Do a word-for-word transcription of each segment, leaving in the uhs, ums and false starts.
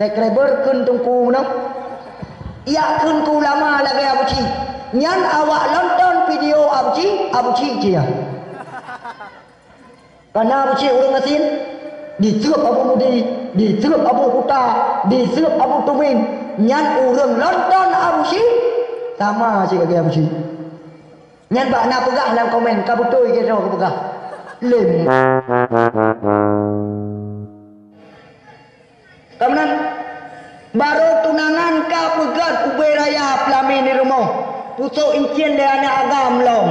Subscriber kheun teungku meunoe. Yak kheun keu ulama lagèe Abu Cik. Nyan awak nonton video Abu Cik, Abu Cik cia. Kana Abu Cik ureueng gasien, diseup Abu Mudi, diseup Abu Kuta, diseup Abu Tumin. Nyan ureueng nonton Abu Cik sama cit lagèe Abu Cik. Nyan bak na peugah lam komen, ka beutôi keudroe geupeugah. Lem. Ka meunan, barô tunangan ka peugöt ubé raya peulaminan di rumoh, pusok incien lé aneuk agam lom.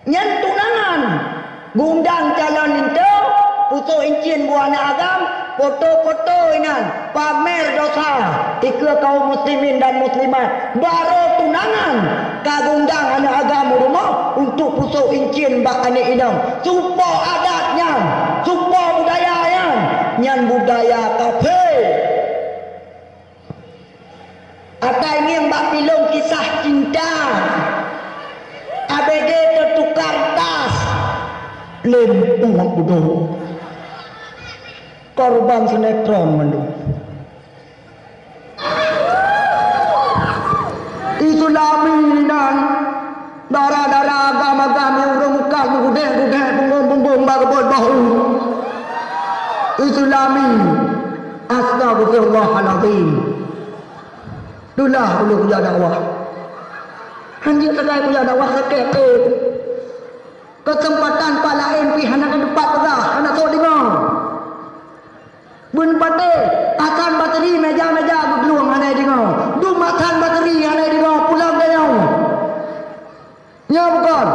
Nyan tunangan, geuundang calon linto, pusok incien buet aneuk agam, foto-foto inan, pamer dosa, dikeue kaum muslimin dan muslimat. Barô tunangan ka geuundang aneuk agam u rumoh untuk pusok incien bak aneuk inong. Soe po adat nyan, soe po budaya nyan, nyan budaya kafé. Atai ngieng bak filem kisah cinta, A B G teutukar tas, lem umat budok, korban sinetron mandum. Islami nan, dara-dara agam-agam nyang ureueng mukat meugudeh-gudeh, punggong-punggong bak geubot bahu. Islami. Astagfirullahalazim. Tulah ulôn kujak dakwah. Hanjeuet sagai kujak dakwah sakét teuk. Keuseumpatan pat laén pih hana teupat peugah, hana sok deungoe. Beuneupatéh, Hasan Basri meja-meja geuglueng hana deungoe. Dum Hasan Basri hana deungoe, pulang gayong. Nyoe bukon.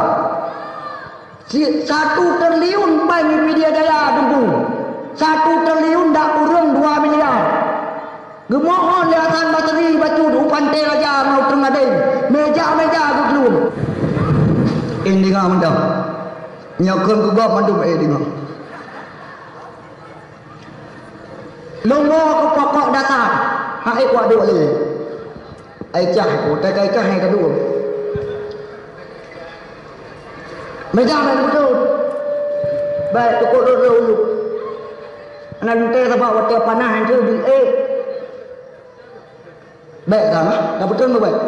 Si, satu triliun péng di Pidie Jaya teungku. Satu triliun dak kureueng dua miliar. Geumohon lé Hasan Basri bacut u Panté Raja ngon u Teungadeng. Meja-meja geuglueng. Indeungoe mantong. Nyoe kheun keu gob mandum, eh, deungoe. Lôn mo keu pokok dasar, hai kuat duek lé. Ai cah, utai kai cah hai kaduek. Meujah ban beutôi. Baik, pokok lôn lôn uluk. Hana lutée sabab watée panas hai bi ék. Bék ka mah, ka peutrön meubaik.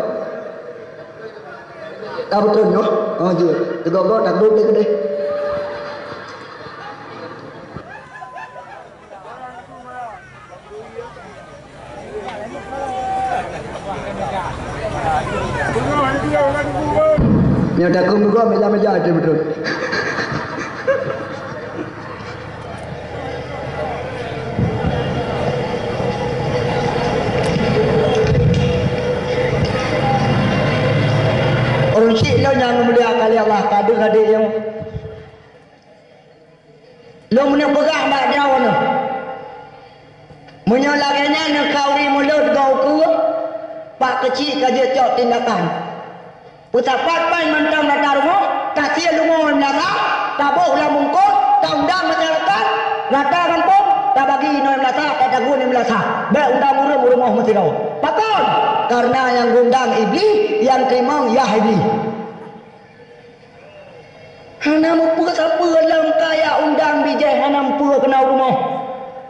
Ka peutrön nyoe, oh jeuet. Teugok-gok takbut deh keudeh. Nyoe takheun meugoe meja-meja jeuet peutrön. Ureueng syik lôn nyang mulia kali Allah, ka deuh adék nyoe. Lôn meuneuk peugah bak droeneuh. Meunyoe lagée nyan neukhauri mulod ngon ukeue, pak keuchik ka jeuet cok tindakan. Peusapat paih mantong rata rumoh, tasie lumoe meulasa, taboh lam bungkôh, taundang masyarakat, rata gampông, tabagi inoe meulasa, tatagun meulasa. Bék undang ureuëng u rumoh meusidroe. Pakon? Kareuna nyang geuundang Iblih, nyang teurimong yah Iblih. Hana meupeue sapeue lam kaya undang bijéh, hana meupeue keunoe u rumoh.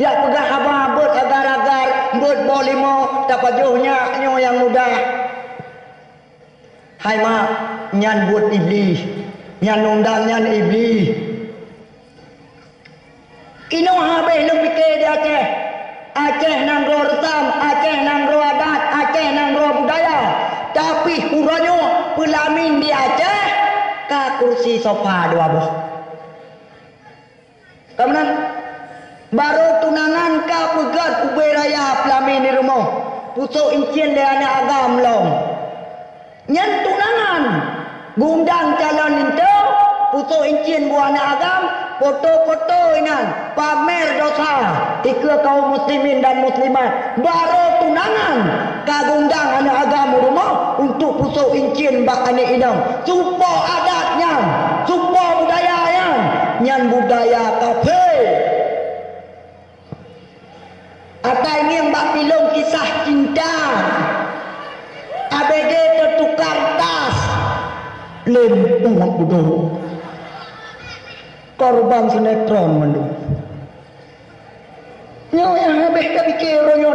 Jak peugah haba beuet agar-agar, beuet boh limo, tapajoh nyak nyoe nyang mudah. Hai mak, nyan buet Iblih. Nyan undang nyan Iblih. Inoe habéh lôn pike di Aceh. Aceh nanggroe reusam, Aceh nanggroe adat, Aceh nanggroe budaya. Tapi uroe nyoe peulamin di Aceh ka kursi sofa dua boh. Ka meunan, barô tunangan ka peugét ubé raya peulamin di rumoh, pusok incien lé aneuk agam lom. Nyan tunangan, geuundang calon linto, pusok incien buet aneuk agam, foto-foto inan, pamer dosa, dikeue kaum muslimin dan muslimat. Barô tunangan ka geuundang aneuk agam u rumoh untuk pusok incien bak aneuk inong. Soe po adat nyan, soe po budaya nyan, nyan budaya kafé. Atai ngieng bak filem kisah cinta, A B G teutukar tas, lem umat budok, korban sinetron mandum. Nyoe nyang habéh tapike uroe nyoe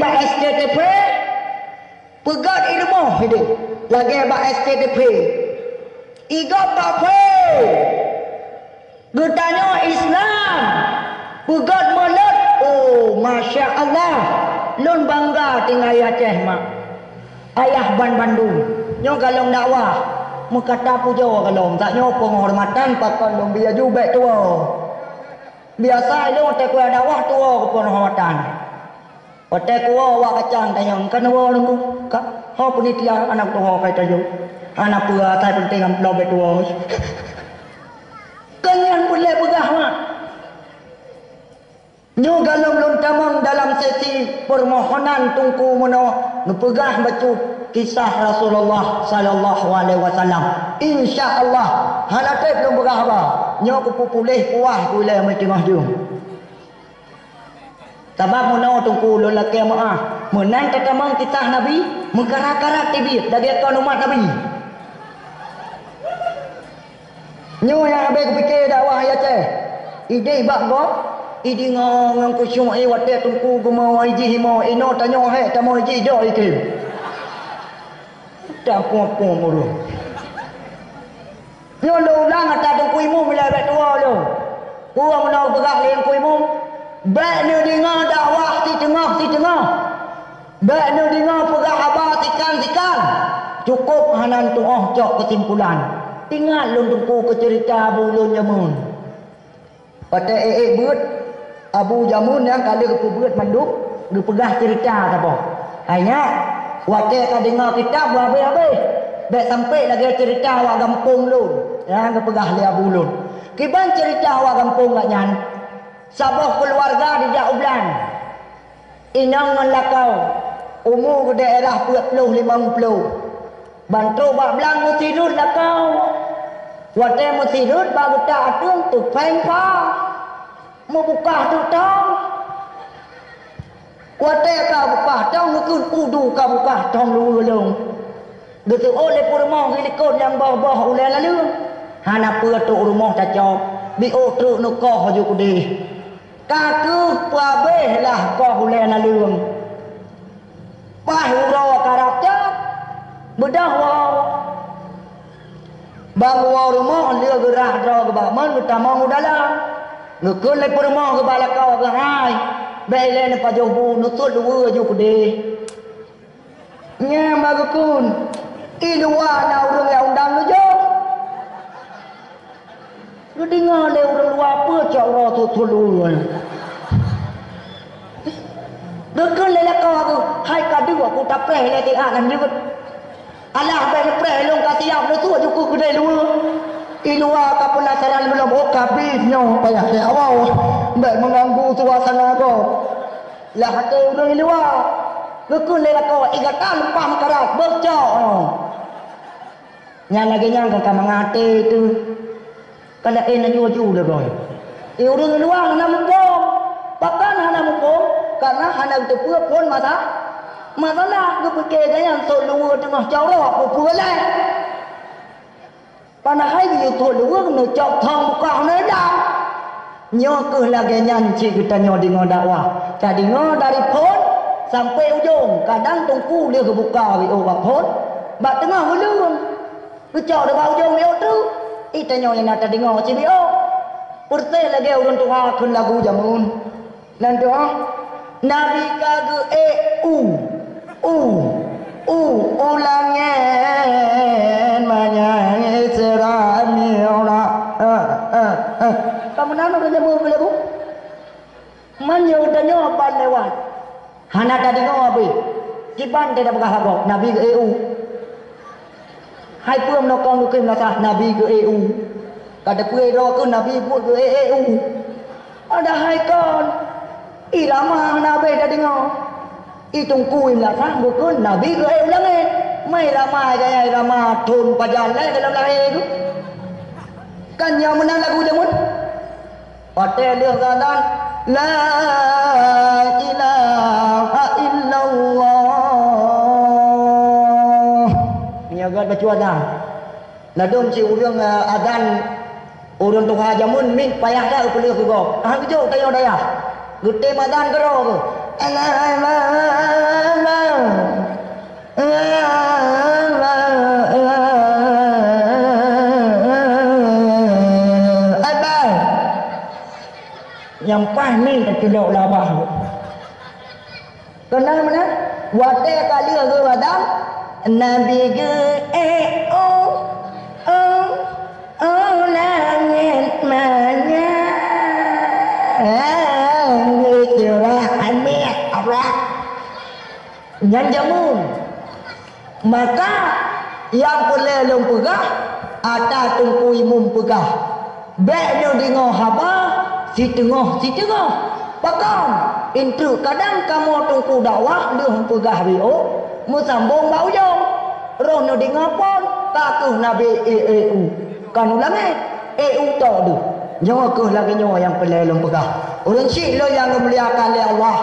bak S C T V, peugöt i rumoh ideh, lagèe bak S C T V. I gob bak phon. Geutanyoe Islam, peugöt mulod. Oh, masya Allah. Lôn bangga tinggai Aceh, mak. Ayah ban bandum. Nyoe galom dakwah. Meukata pujoe galom. Tanyoe penghormatan pakon lôn bi laju bèk tuwoe. Biasa ilôn watèe kuliah dakwah tuwoe keu penghormatan. Watèe kuwoe awak kacang tanyong, "Ka neuwoe Teungku?" "Ka." "Ho peunitia aneuk tuwoe ka tajok?" "Hana peue, asai peunteng amplop bèk tuwoe." Kan nyan peureulèe peugah mak. Nyoe galom lôn tamong dalam sesi permohonan Teungku meunoe neupeugah bacut kisah Rasulullah sallallahu alaihi wasallam. Insya Allah, hana trép lôn peugah haba. Nyoe kupeupuléh kuah ku ilèe meuteungoh jeuem. Sabab meunoe Teungku lôn lakèe meu'ah, meunan tatamong kisah Nabi, meukara-kara teubiet lagèe kon umat Nabi. Nyoe nyang habéh kupike dakwah i Aceh. Ideh bak gob, ideungoe ngon khusyuk, eh, watèe Teungku geumoe ijih imoe, inoe tanyoe hék tamoe ijih dok ikheun. Tapueng-pueng ureueng. Nyoe lôn ulang ata Teungku Imum ilèe bèk tuwoe lôn. Peue meunoe peugah lé Teungku Imum? Bèk neudeungoe dakwah siteungoh-siteungoh. Bèk neudeungoe peugah haba sikan-sikan. Cukôp hana neutu'oh cok keusimpulan. Ingat lôn Teungku keu ceurita abu lôn jameun. Watèe ék-ék beuet, abu jameun nyang ka lheueh geupeubuet mandum, geupeugah ceurita saboh. Hai nyak, watèe ka deungoe kitab beuhabéh-habéh, bèk sampé lagèe ceurita awak gampông lôn nyang geupeugah lé abu lôn. Kiban ceurita awak gampông gobnyan, saboh keuluwarga jijak u blang. Inong ngon lakoe, umu geudaerah peuet ploh limong ploh. Ban trok bak blang meusidot lakoe. Watèe meusidot bak geutak ateueng teupéng pha. Meubukah teuk tong. Watèe ka bukah tong geukheun, "Udu ka bukah tong luweue lôn." Geuseuôt lé peurumoh geulikot nyang boh-boh ulèe naleueng. Hana peue trok rumoh tacok, biôh treuk neukoh laju keudeh. Ka keuh peuhabéh lah koh ulèe naleueng. Paih uroe karab cok, beudôh woe. Ban woe rumoh lheueh geurhah droe geuba mon geutamong u dalam. Geukheun lé peurumoh geuba lakoe geuh, "Hai, bèk ilèe neupajoh bu, neusut luweue laju keudeh." Nyan ba geukheun, "I luwa na ureueng nyang undang neujok." Geudeungoe lé ureueng luwa peue cok uroe sut-sut luweue. Geukheun lé lakoe geuh, "Hai ka deuek ku tapreh lé siat lam jeuet. Alah bèk neupreh, lôn ka siap neusut laju keudeh luweue." I luwa ka peunasaran gohlom, "Oh, ka abéh nyoe payah lé awai, bèk meuganggu suasana gob." Lam até ureueng i luwa, geukheun lé lakoe, "I gata leupah meukarat, beuh cok nyoe." Nyan lagèe nyan ka, ka mangat até teuh. Ka laén laju-laju lé goe. Eh, ureueng i luwa hana muphom. Pakon hana muphom? Karena hana geuteupeue phon masa-, masalah. Geupike gobnyan sot luweue teungoh corok, peue-peue lé. Padahai geuyue sot luweue neucok thong bukah neudang. Nyoe kheueh lagèe nyan cit geutanyoe deungoe dakwah. Tadeungoe dari phon sampoe ujong, kadang teungku lheueh geubuka wiôh bak phon, bak teungoh geuleuen. Geucok di bak ujong wiôh teuk, i tanyoe nyang na tadeungoe cit wiôh. Peureuséh lagèe ureueng tuha kheun lagu jameun. Nan tuha, Nabi ka geuék u, u, u, u langèt manyang Isra Mi'raj. Eh, eh, eh. Ka meunan ureueng jameun keu lagu? Meunyoe tanyoe ban lewat, hana tadeungoe abéh, kiban tapeugah lagoe, Nabi geuék u. Hai peue meunokong geukheun meunasah Nabi geuék u. Ka teupeue droe kheun Nabi buet geuék u. Padahai kon, irama hana abéh tadeungoe. I teungku i meunasah geukheun Nabi geuék u langèt. Ma irama gaya irama thon pajan lé dalam lahé geuh. Kan nyan meunan lagu jameun. Watèe lheueh geuadan, "La ilaha illallah." Meunyoe gèt bacut adan. Ladôm cit ureueng, eh, adan ureueng tuha jameun miet payah that geupeulheueh keu gob. Hana geujok tanyoe dayah. Geutem adan keudroe geuh. Nyang paih mé teucilok labah. Keunan meunan, watée ka lheueh geuh padam, Nabi geuék, "Oh, oh, oh, langét manyang, geusirah aneuk Allah." Nyan jameun. Maka, nyang peureulée lôn peugah, ata Teungku Imum peugah, bék neudeungoe haba siteungoh-siteungoh. Pakon? Intreuk kadang kamoe teungku dakwah lheueh peugah B O, meusambong bak ujong. Roh neudeungoe phon, ka keuh na B E E U. Kan ulama, E U tok deuh. Nyoe keuh lagée nyoe nyang peureulée lôn peugah. Ureuëng syik lôn nyang geumuliakan lé Allah,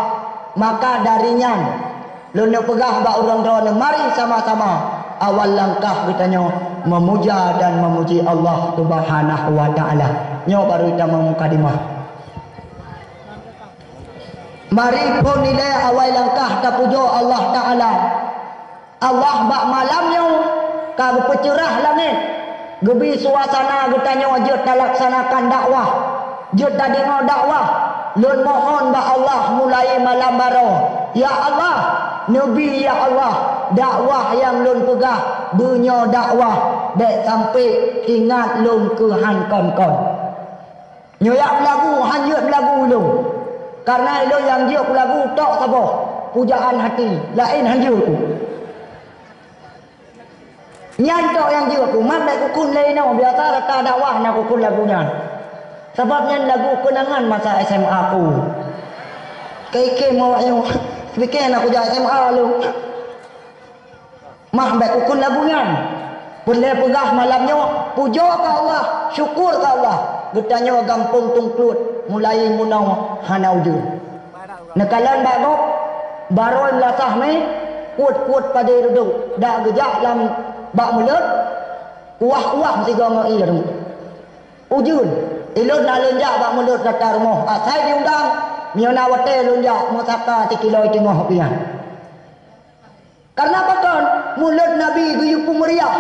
maka dari nyan, lôn neupeugah bak ureuëng droeneueh, mari sama-sama awai langkah geutanyoe meumuja dan meumuji Allah Subhanahu wa Taala. Nyoe barô tamong mukadimah. Mari phon ilée awai langkah tapujoe Allah Taala. Allah bak malam nyoe ka geupeuceurah langét, geubi suasana geutanyoe jeuet talaksanakan dakwah, jeuet tadeungoe dakwah. Lôn mohon bak Allah mulai malam baroe, ya Allah, neubi, ya Allah, dakwah nyang lôn peugah beunyoe dakwah, bék sampai ingat lôn keu han kon-kon. Nyoe jak beulagu, han jeuet beulagu ulôn. Kareuna ulôn nyang jeuet beulagu tok saboh, pujaan hati, laén han jeuet ku. Nyan tok nyang jeuet ku, mat bék kukun lé inoe, biasa rata dakwah na kukun lagu nyan. Sabab nyan lagu keunangan masa S M A ku. Kei-kei mawak nyoe, pike na kujak S M A lôn. Mah bék kukun lagu nyan. Peureulée peugah malam nyoe, pujoe keu Allah, syukur keu Allah. Geutanyoe gampông Tungkluet mulai meunoe hana ujeuen. Neukalon bak gob, barô meulasah mé, kuet-kuet padé reudôk, dak geujak lam bak mulod, kuah-kuah sigoe ngon ié. Ujeuen, ilôn na lôn jak bak mulod gata rumoh, asai diundang, meunyoe na watée lôn jak meusaka sikilo teungoh pian. Karena pakon? Mulod Nabi geuyue peumeriah.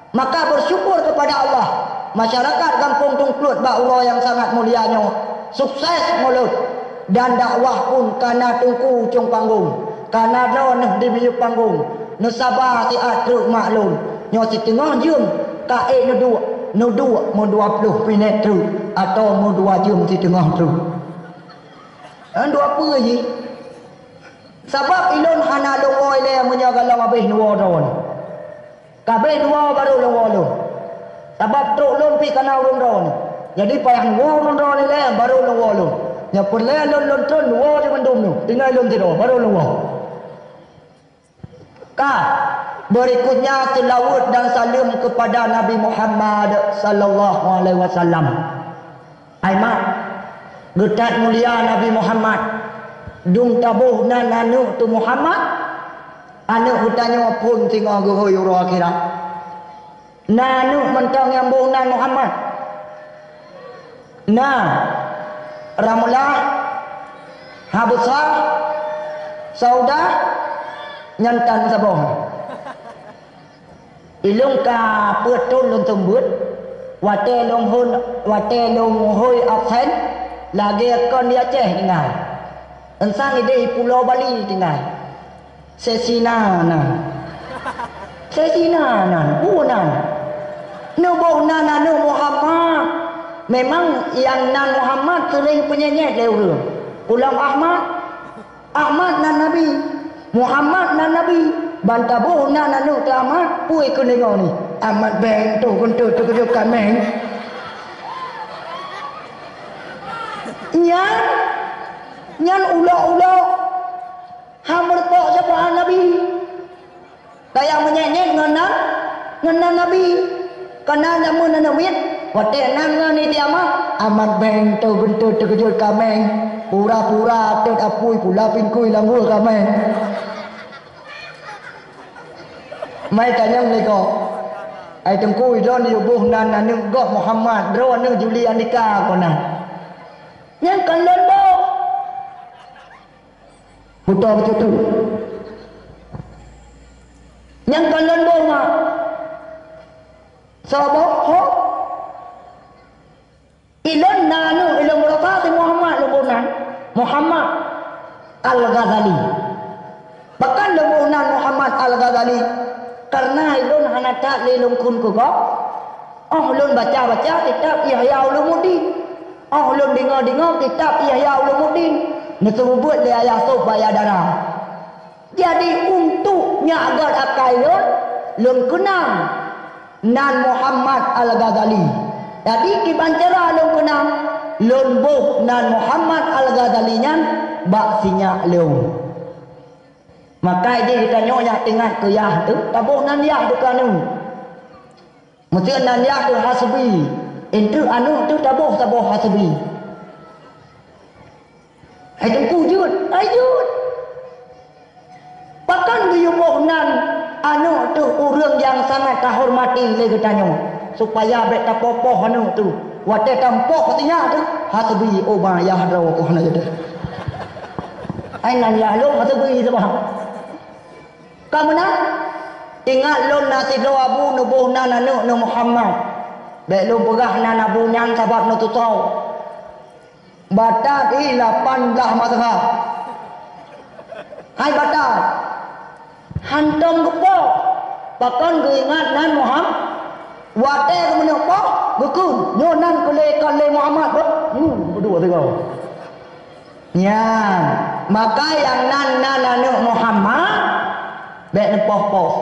Maka bersyukur kepada Allah, masyarakat Gampông Tungkluet bak uroe nyang sangat mulia nyoe sukses mulod dan dakwah pun kana teungku cong panggong, kana droeneuh di miyueb panggong, neusaba siat treuk mak lôn. Nyoe siteungoh jeuem ka ék neuduek, neuduek meudua ploh minét treuk atawa meudua jeuem siteungoh treuk. Nyan dua peue jih? Sabab ilôn hana lôn woe ilée meunyoe gohlom habéh neuwoe droeneuh. Ka habéh neuwoe barô lôn woe lôn. Sabab trok lôn pih kana ureuëng droeneuh. Jadi payah neuwoe ureuëng droeneuh ilée barô lôn woe lôn. Nyang peureulée lôn, lôn tron neuwoe di mandum nyoe. Tinggai lôn sidroe barô lôn woe. Ka, berikutnya selawat dan salam kepada Nabi Muhammad sallallahu alaihi wasallam. Hai mak, geutat mulia Nabi Muhammad, dum taboh nan aneuëk teuh Muhammad, aneuëk geutanyoe phon singoh geuhôi uroe akhirat. Na aneuëk mantong nyang boh nan Muhammad? Na, Ramlah, Habsah, Saudah, nyan tan saboh. Ilôn ka peuet thon lôn seumeubeuet, watée lôn hon, watée lôn hôi absen, lagée kon di Aceh tinggai. Eunsan idéh i Pulo Bali tinggai. Sesina nan. Sesina nan, bu nan. Neuboh nan aneuëk Muhammad. Memang nyang nan Muhammad seuring peunyet-nyet lé ureuëng. Ulôn Ahmad, Ahmad nan Nabi, Muhammad nan Nabi. Ban taboh nan aneuëk teuh Ahmad, peue keuneuk nyoe ni? Ahmad beng toh guntot teukeujot kaméng. Nyan, nyan ulok-ulok. Hana meureumpok syafaat Nabi. Kaya meunyét-nyét ngon nan, ngon nan Nabi. Kana jameun aneuk miet, watée nan ngon Siti Amat, Amat beng toh guntot teukeujot kaméng. Pura-pura tot apui pula pingkui lam hueh kaméng. Mai tanyong lé gob, "Ai Teungku, droeneuh boh nan aneuk gob Muhammad, droeneuh Juli Andika kon nan?" Nyan kon lôn boh. Beutôi bacut tu. Nyang kon lôn boh mak. Soe boh? Ho? Ilôn na aneuk, ilôn beurasa si Muhammad lôn boh nan. Muhammad Al-Ghazali. Pakon lôn boh nan Muhammad Al-Ghazali? Kareuna ilôn hana that lé lôn kheun keu gob. Óh lôn baca-baca kitab Ihya Ulumuddin. Óh lôn deungoe-deungoe kitab Ihya Ulumuddin. Neuseumeubeuet lé Ayah Sob bak Ayah Dara. Jadi, untuk nyak göt akai lôn, lôn keunang nan Muhammad Al-Ghazali. Jadi, kiban cara lôn keunang, lôn boh nan Muhammad Al-Ghazali nyan bak sinyak lôn. Maka jih geutanyoe nyang ingat keu yah teuh, taboh nan yah teuh keu aneuk. Meuseu nan yah teuh Hasbi, enteuk aneuk teuh taboh saboh Hasbi. Hai Teungku jeuet, hai jeuet. Pakon geuyue boh nan aneuk teuh ureueng nyang sangat tahormati lé geutanyoe, supaya bék tapoh-poh aneuk teuh. Watée tampoh sinyak teuh, Hasbi, oh ba yah droe keuh hana jadeh. Hai nan yah lôn Hasbi sabab. Ka meunan, ingat lôn na sidroe abu neuboh nan aneuk neu Muhammad. Bék lôn peugah nan abu nyan sabab neututoe. Batat i lapan blaih mazhab. Hai batat. Hantom geupoh. Pakon geuingat nan Muhammad? Watée geumeuneuk poh, geukheun, nyoe nan keu lé kon lé Muhammad beuh. Hmm, beudua sigoe. Nyan, maka nyang nan, nan aneuk Muhammad, bék neupoh-poh.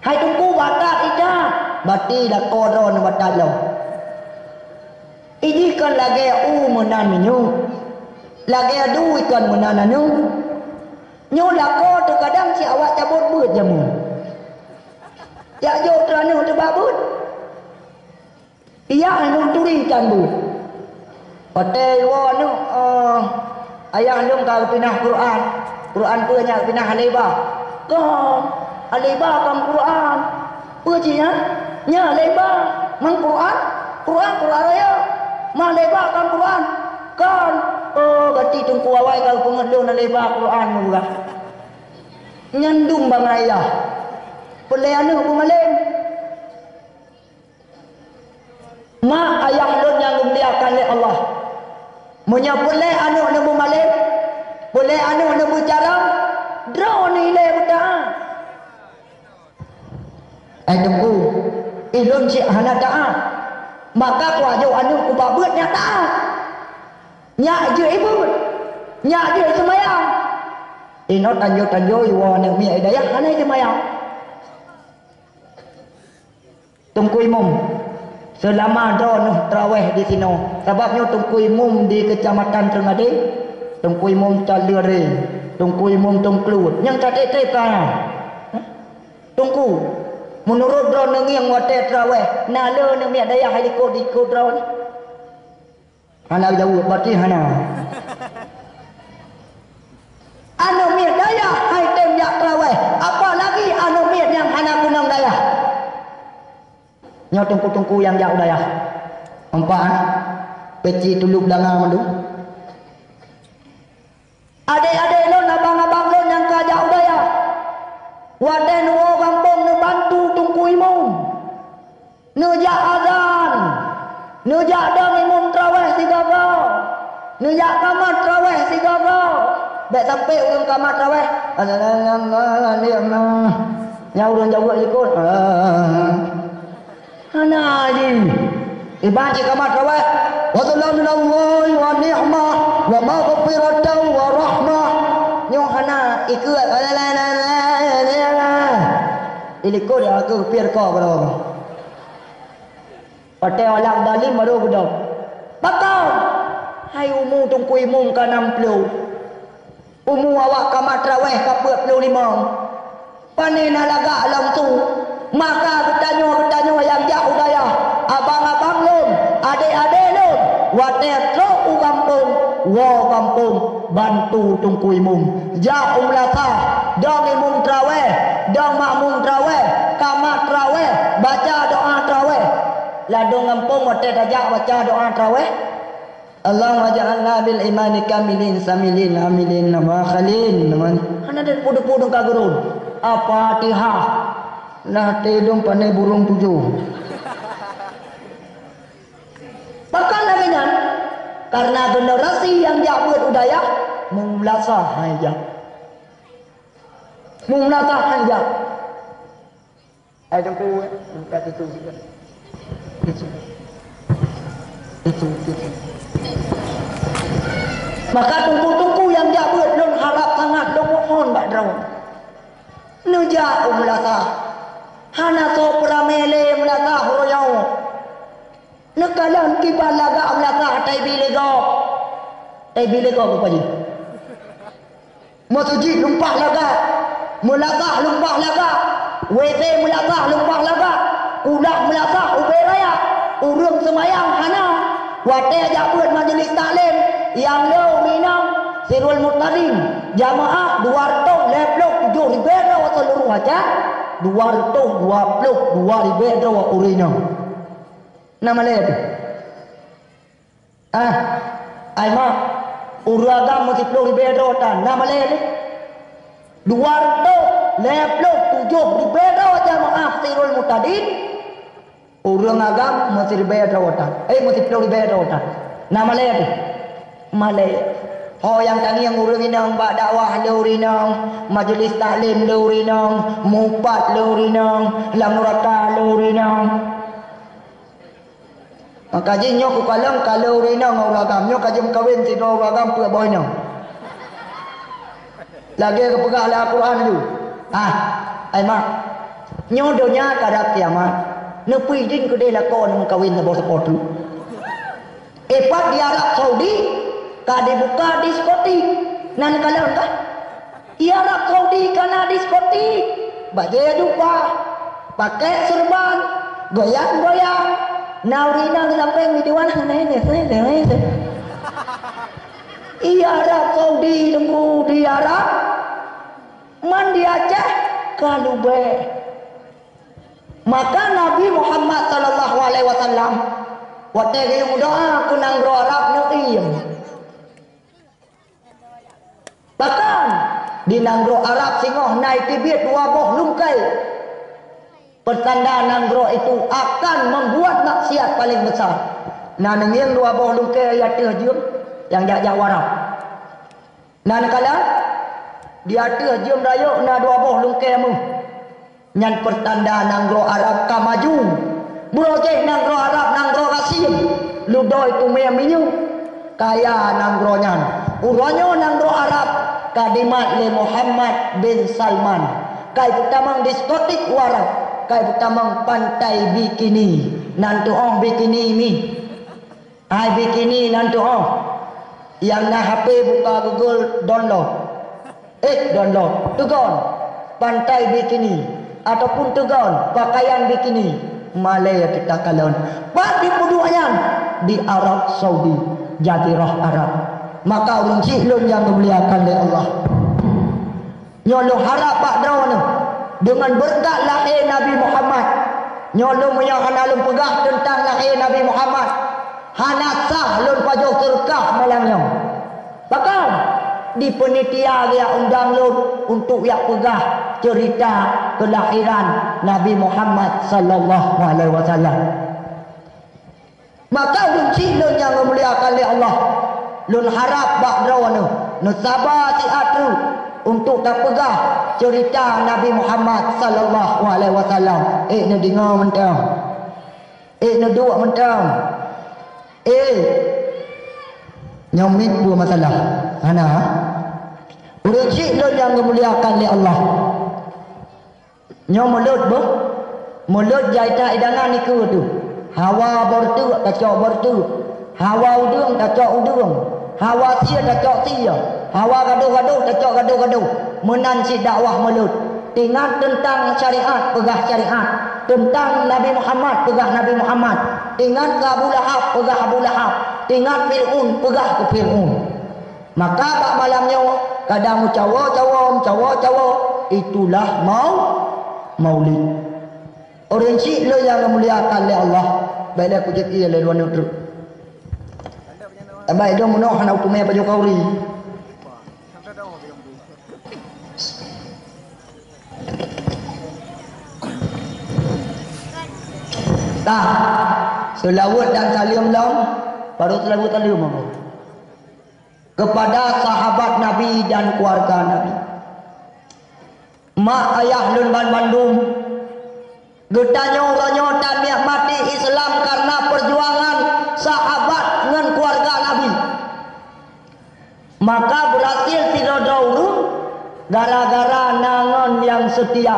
Hai Teungku, batat i that, bati lakoe droeneuh batat lom. Ijih kon lagée u meunan minyuek, lagée dui kon meunan aneuk. Nyoe lakoe teukadang cit awak cabot beuet jameun. Jak jok teuh aneuk teuh bak beuet. Iyah aneuk turi tan bu. Watée iwoe aneuk, eh, ayah lôn ka geupinah Quran. Quran peue nyak geupinah Aleba. Kon, Aleba kon Quran. Peue cit nyan? Nyan Aleba. Man Quran? Quran, Quran raya. Man Aleba kon Quran. Kon. Oh, gaki Teungku awai ka geupeungeut lôn Aleba Quran meugah. Nyan dum bangai ayah. Peulée aneuk beumalém. Mak ayah lôn nyang geumuliakan lé Allah. Meunyoe peulée aneuk neubeumalém, peulée aneuk neubeucarông, droeneuh ilée beutaát. Hai Teungku, ilôn cit hana taát. Maka kujok aneuk kubak beuet nyak taát. Nyak jeuet ibeuet. Nyak jeuet seumayang. Inoe tanjoe-tanjoe iwoe aneuk miet i dayah hana seumayang. Teungku Imum, seulama droeneuh traweh disinoe, sabab nyoe Teungku Imum di Keucamatan Teungadé, Teungku Imum Caleueng, Teungku Imum Teungklut, nyang saté-té ka na. Teungku, meunurot droeneuh ngieng watée traweh, na le aneuk miet dayah hai likot di likot droeneuh? Hana jaweueb, berarti hana. Aneuk miet dayah hai tem jak traweh, apalagi aneuk miet nyang hana keunong dayah. Nyoe teungku-teungku nyang jak u dayah. Empat, peci tuluk danga mandum. Adék-adék lôn, abang-abang lôn nyang ka jak u dayah, watée neuwoe gampông neubantu teungku imum. Neujak azan, neujak dong imum traweh sigoe-goe, neujak kamat traweh sigoe-goe. Bék sampoe ureuëng kamat traweh, nyang ureuëng jaweueb likot. Hana jih. Iban cit kamat traweh, fadlan minallahi wa ni'mah wa maghfiratan wa rahmah. Nyoe hana ikeu. Ilikot dia ke pir ko bro. Watée awak zalim baru beudôh. Pakon? Hai umu teungku imum ka nam ploh. Umu awak kamat traweh ka peuet ploh limong. Pane na lagak lam su. Maka geutanyoe-geutanyoe nyang jak u dayah, abang-abang lôn, adék-adék lôn, watée trok u gampông, woe gampông, bantu teungku imum. Jak u meulasah, dong imum traweh, dong makmum traweh, kamat traweh, baca doa traweh. Ladôm gampông watée tajak baca doa traweh, Allahumma ja'alna bil imani kamilin, samilin, amilin, wa khalin. Hana ada puduk-puduk ka gurun. Al-Fatihah. Nah, tedong pane burung tujoh. Pakon lagèe nyan? Karena generasi nyang jak beuet u dayah, meumeulasah hai jak. Meumeulasah hai jak. Hai teungku, eh, buka pintu sikit. Itu, itu, itu. Maka teungku-teungku nyang jak beuet, lôn harap sangat, lôn mohon bak droe. Neujak u meulasah. Hana soe peuramé lé meulasah uroe nyoe. Neukalon kiban lagak meulasah taibi lé gob. Taibi lé gob, Pak Haji. Meuseujid lumpah lagak, meulasah lumpah lagak, W C meulasah lumpah lagak, kulah meulasah ubé raya, ureueng seumayang hana. Watèe jak beuet majeulis taklim, nyang le ureueng inong, Sirul Murtadin, jamaah dua reutôh lhèe plôh tujoh ribèe droe seuluruh Aceh, dua reutôh dua plôh dua ribèe droe ureueng inong. Na malèe teuh? Ah, ai mak, ureueng agam meusiplôh ribèe droe tan, na malèe lé? Dua reutôh lhèe plôh tujoh ribèe droe jamaah Sirul Murtadin, ureueng agam meusiribèe droe tan, eh, meusiplôh ribèe droe tan. Na malèe teuh? Malèe. Ho nyang tangieng ureueng inong bak dakwah lé ureueng inong, majeulis taklim lé ureueng inong, mupat lé ureueng inong, lam nuraka lé ureueng inong. Maka jih nyoe kukalon ka le ureueng inong ngon ureueng agam. Nyoe ka jeuem kawen sidroe ureueng agam peuet boh inong. Lagèe geupeugah lam Al-Quran laju. Ah, ai mak. Nyoe donya ka dat kiamat. Neupui idin keudeh lakoe ngon kawen saboh sapo teuk. Eh, pat di Arab Saudi ka dibuka diskotik. Na neukalon kah? Di Arab Saudi ka na diskotik, bajèe jubah, pakèk seureuban, goyang-goyang. Na ureueng inong di sampéng biduan, hana, hana, hana, hana. Di Arab Saudi, teungku, di Arab, man di Aceh ka leubèh. Maka Nabi Muhammad sallallahu alaihi wasallam watèe geuyue meudoa keu nanggroe Arab neuiem. Bahkan di nanggroe Arab singoh na iteubiet dua boh lungkée, peutanda nanggroe itu akan membuat maksiat paling besar. Na neungieng dua boh lungkée di ateueh jeuem nyang jak-jak u Arab. Na neukalon, di ateueh jeuem rayeuk na dua boh lungkée méuh. Nyan peutanda nanggroe Arab ka maju. Meunyoe jih nanggroe Arab nanggroe gasien, ludoe teumé minyeuk, kaya nanggroe nyan. Uroe nyoe nanggroe Arab ka dimat lé Muhammad bin Salman. Ka ipeutamong diskotik u Arab, ka ipeutamong pantai bikini. Nan tuoh bikini mi. Hai bikini nan tuoh. Nyang na H P buka Google, download. Eh, download. Teugon pantai bikini ataupun teugon pakaian bikini. Malée teuka kalon. Pat dipeuduek nyan? Di Arab Saudi, Jazirah Arab. Maka ureueng chik lôn nyang geumuliakan lé Allah. Nyoe lôn harab bak droeneuh deungon beureukat lahé Nabi Muhammad. Nyoe lôn meunyoe hana lôn peugah teuntang lahé Nabi Muhammad, hana sah lôn pajoh seureukah malam nyoe. Bahkan dipeunitia geujak undang lôn untuk jak peugah ceurita keulahiran Nabi Muhammad sallallahu alaihi wasallam. Maka ureueng chik lôn nyang geumuliakan lé Allah, lôn harab bak droeneuh neusaba siat treuk untuk tapeugah ceurita Nabi Muhammad sallallahu alaihi wasallam. Eh, neudeungoe mantong. Eh, neuduek mantong. Eh, nyoe miet peue masalah? Hana. Ureueng chik lôn nyang geumuliakan lé Allah. Nyoe mulot beuh. Mulot jai that hidangan dikeue teuh. Hawa beureuteuek tacok beureuteuek. Hawa udeueng tacok udeueng. Hawa sie tacok sie. Hawa gadôh-gadôh tacok gadôh-gadôh. Meunan cit dakwah mulot. Teuingat teuntang syariat, peugah syariat. Teuntang Nabi Muhammad, peugah Nabi Muhammad. Teuingat keu Abu Lahab, peugah Abu Lahab. Teuingat Fir'aun, peugah keu Fir'aun. Maka bak malam nyoe, kadang meucawo-cawo, meucawo-cawo, itulah mau-, maulid. Ureueng chik lôn nyang geumuliakan lé Allah, bèk lé kujeuet ié lé droeneuh treuk. Saban idong meunoe hana uteumé pajoh khauri. Tah, seulaweuet dan saleuem lom, baru seulaweuet saleuem aku. Kepada sahabat Nabi dan keluarga Nabi. Mak ayah lôn banmandum, geutanyoe uroe nyoe tanikmati Islam karena perjuangan sahabat ngon keluarga Nabi. Maka beurhasil sidroe-droe ureuëng gara-gara na ngon nyang seutia,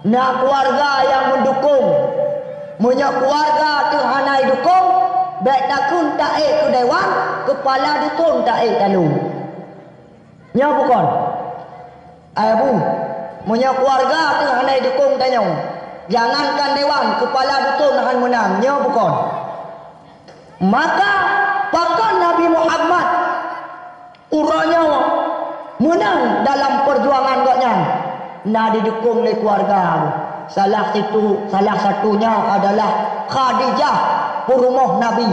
na keuluwarga nyang meudukong. Meunyoe keuluwarga teuh hana idukong, bék takheun taék keu dewan, keupala dukon taék tanoh. Nyoe bukon? Ai bu, meunyoe keuluwarga teuh hana idukong tanyoe, jangankan dewan, keupala dukon han meunang. Nyoe bukon? Maka pakon Nabi Muhammad uroe nyoe meunang dalam peujuangan gobnyan? Na didukong lé keuluwarga. Salah situ, salah satunya adalah Khadijah, peurumoh Nabi.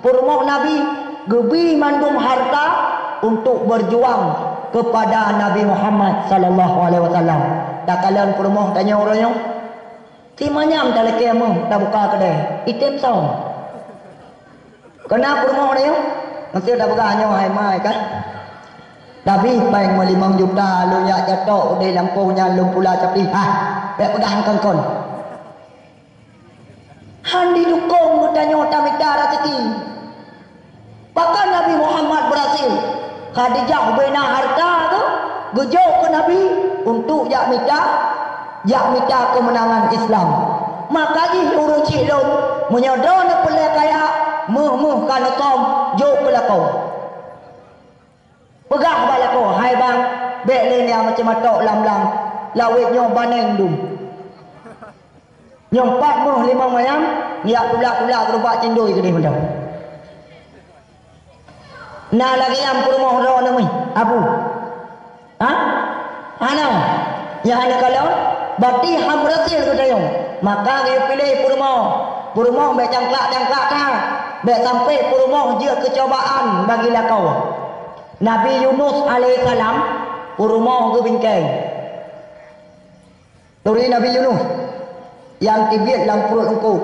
Peurumoh Nabi geubi mandum harta untuk berjuang kepada Nabi Muhammad sallallahu alaihi wasallam. Takalon peurumoh tanyoe uroe nyoe. Simanyam talakée meuh tabuka keudée, item song. Keunan peurumoh nyoe, meusé tapeugah nyoe hai mai kan. Tapi péng meulimong juta lôn jak jatok udeh lampôh nyan lôn pula capli. Hah, bék peugah kon-kon. Han didukong geutanyoe tamita raseuki. Pakon Nabi Muhammad beurhasil? Khadijah bubena harta geuh, geujok keu Nabi untuk jak mita, jak mita keumeunangan Islam. Maka jih ureuëng chik lôn, meunyoe droeneuh peureulée kaya, meuh-meuh ka neusom, jok keu lakoe. Peugah bak lakoe, "Hai bang, bék lé nia macam atok lam-lam, lawét nyoe baneng dum." Nyoe pat meuh limong manyam, jak tulak-tulak keurubak cindoi keudeh mantong. Na lagée nyan peurumoh droeneuh meuh, Abu? Hah? Hana. Nyang hana kalon, berarti han beurhasil geutanyoe. Maka geupiléh peurumoh. Peurumoh bék cangklak-cangklak that. Bék sampai peurumoh jeuet keucobaan bagi lakoe. Nabi Yunus alaihissalam, peurumoh geubingkai. Turi Nabi Yunus nyang teubiet lam pruet eungkôt.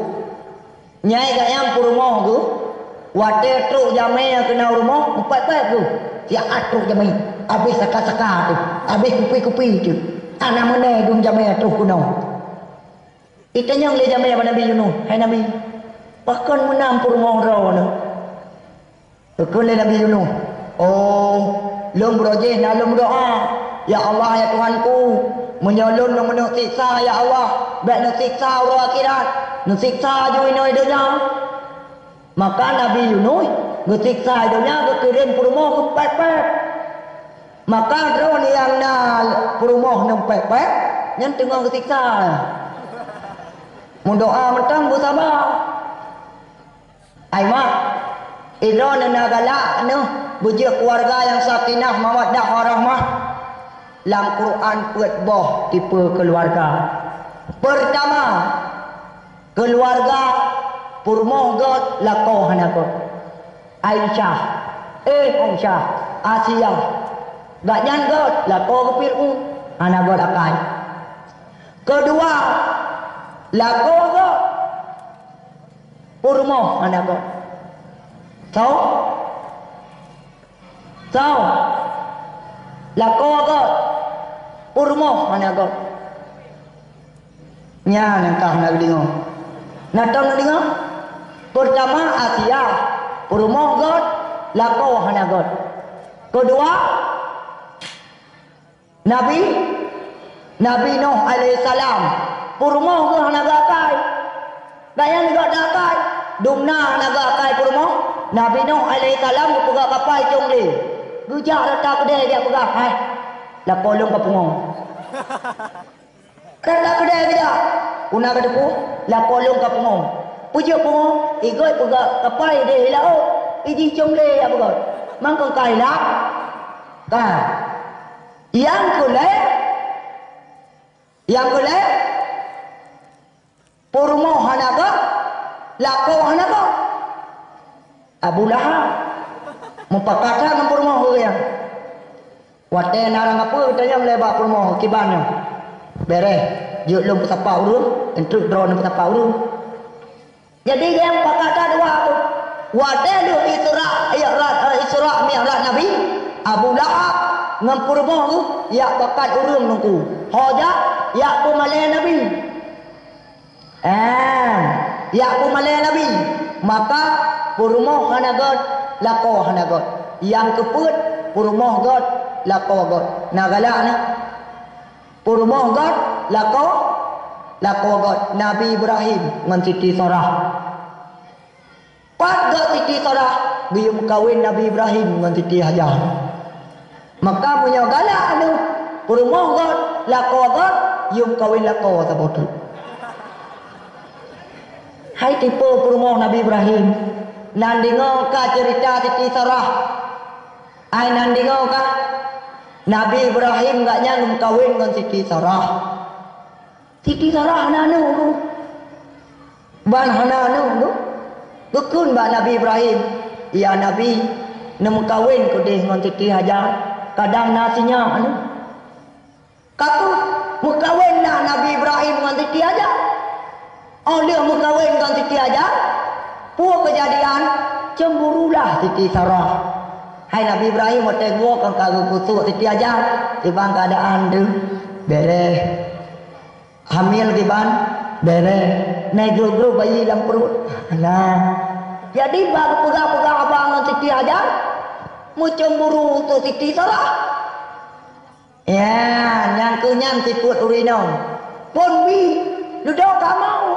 Nyai gayang peurumoh geuh, watée trok jamé nyang keunan u rumoh, eupét-pét geuh. Siat trok jamé, abéh saka-saka teuh, abéh kupi-kupi teuh. Hana meunai dum jamé trok keunoe. Itanyong lé jamé bak Nabi Yunus, "Hai Nabi, pakon meunan peurumoh droeneuh?" Geukheun lé Nabi Yunus, "Oh, lôn beurojéh na lôn meudoá, 'Ya Allah, ya Tuhanku, meunyoe lôn neumeuneuk siksa, ya Allah, bék neusiksa uroe akhirat, neusiksa ju inoe donya.'" Maka Nabi Yunus geusiksa i donya geukirém peurumoh geupét-pét. Maka droeneuh nyang na peurumoh neuh pét-pét, nyan teungoh geusiksa. Meudoá mantong beusaba. Ai mak, droeneuh na galak neuh beujeuet keuluwarga nyang sakinah, mawaddah, warahmah. Lam Quran peuet boh tipe keuluwarga. Peurtama, keuluwarga peurumoh göt lakoe hana göt. Aisyah, eh Aisyah, Asia. Gobnyan göt lakoe geupir'un, hana göt akai. Keudua, lakoe göt peurumoh hana göt. Soe? Soe? Lakoe göt peurumoh hana göt. Nyan nyang ka hana geudeungoe. Na tom neudeungoe? Peurtama Asia, peurumoh göt, lakoe hana göt. Keudua, Nabi, Nabi Nuh alaihissalam, peurumoh geuh hana geuakai. Gaya neugöt akai, dumna hana geuakai peurumoh. Nabi Nuh alaihissalam geupeugah kapai cong lé. Geujak rata keudè geujak peugah, "Hai, lakoe lôn ka pungo." Rata keudè geujak. Peue na ka teupeue, lakoe lôn ka pungo. Peue jeuet pungo? Igöt peugah kapai deh i laôt, iji cong lé jak peugöt. Mangkong ka ilak. Ka. Nyang keu lhèe, nyang keu lhèe, peurumoh hana göt, lakoe hana göt. Abu Lahab. Mupakat that ngon peurumoh ureueng. Watèe na ureueng apeue geutanyong lé bak peurumoh kiban nyoe, "Bèrèh, jeuet lôn peusapa ureueng, enteuk droeneuh peusapa ureueng." Jadi, nyang pakat that dua tu. Watèe lheueh Isra, Mi'raj, eh, Isra Mi'raj Nabi, Abu Lahab ngon peurumoh geuh jak pakat ureueng Teungku. Ho jak, jak peumalèe Nabi. Eh, jak peumalèe Nabi. Maka peurumoh hana göt, lakoe hana göt. Nyang keupeuet, peurumoh göt, lakoe göt. Na galak nyan. Peurumoh göt, lakoe, lakoe göt. Nabi Ibrahim ngon Siti Sarah. Pat göt Siti Sarah, geuyue meukawen Nabi Ibrahim ngon Siti Hajar. Maka meunyoe galak aneuk, peurumoh göt, lakoe göt, yue meukawen lakoe saboh teuk. Hai tipe peurumoh Nabi Ibrahim, nan deungoe ka ceurita Siti Sarah. Ai nan deungoe ka, Nabi Ibrahim gobnyan geumeukawen ngon Siti Sarah. Siti Sarah hana aneuk tu. Ban hana aneuk tu, geukheun bak Nabi Ibrahim, "Ya Nabi, neumeukawen keudeh ngon Siti Hajar, kadang na sinyak aneuk." Ka kheueh meukawen na Nabi Ibrahim ngon Siti Hajar. Óh lheueh meukawen ngon Siti Hajar, peue keujadian? Cemburulah Siti Sarah. Hai Nabi Ibrahim, watèe geuwoe kon ka geukusok Siti Hajar, kiban keuadaan deuh, bèrèh. Hamil kiban, bèrèh. Na grup-grup bayi lam pruet. Nah. Jadi, bak geupeugah-peugah haba ngon Siti Hajar, meucemburu untuk Siti Sarah. Ya, nyang keu nyan sifeuet ureueng inong. Phôn bi, dudoe kamoe.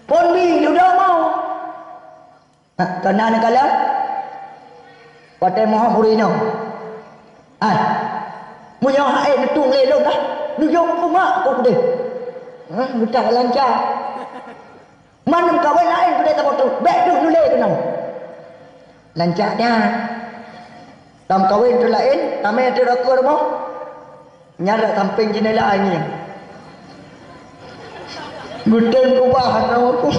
Phôn bi, dudoe kamoe. Ha, keunan kalon? Watèe mohom ureueng inong. Ai, meunyoe hase neutueng lé lôn dah, neujok keu mak ku keudeh. Ha, geutak lanca. Man neumeukawen laén keudeh saboh teuk, bèk deuh nulé keunoe. Lanca nyan. Tameukawen teuk laén, tamè teuk rot keue rumoh. Nyan rot sampéng jeundela ngieng. Geutem kubah hana mampu.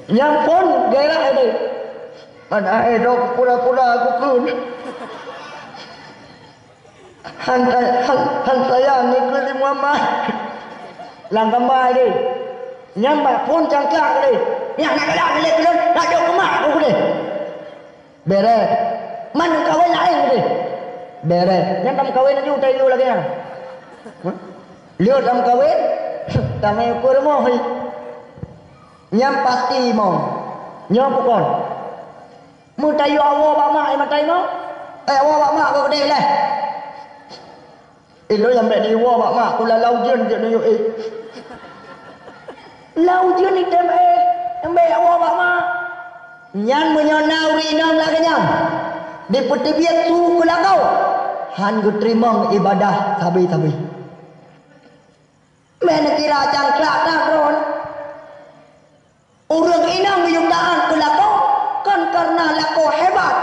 Nyang phôn gairah deh. Man ae dok pula-pula kukun. Han, han, han sayang ngon keu si Muhammad. Lam gamba deh. Nyang bak phôn cangklak deh. Nyang nak galak lé keu lôn, nak jok keu mak ku deh. Bèrèh. Man kawen laén deh. Bèrèh. Nyan tameukawen laju, tai lôn lagèe nyan. Huh? Lheueh tameukawen, tamè ukeue rumoh. Nyan pasti mo. Nyoe bukon. Meutayue awoe bak mak, eh, matai mo. Eh, awoe bak mak, keu keudeh leh. Ilôn nyang bèk diwoe bak mak, kula lau ujeuen jeuet neuyue éh. Lau ujeuen item éh, nyang bèk woe bak mak. Nyan meunyoe na ureueng inong lagèe nyan, dipeuteubiet su keu lakoe, han geuteurimong ibadah sabe-sabe. Bèk neukira cangklak that droen. Ureueng inong geuyue taát keu lakoe kon kareuna lakoe hebat,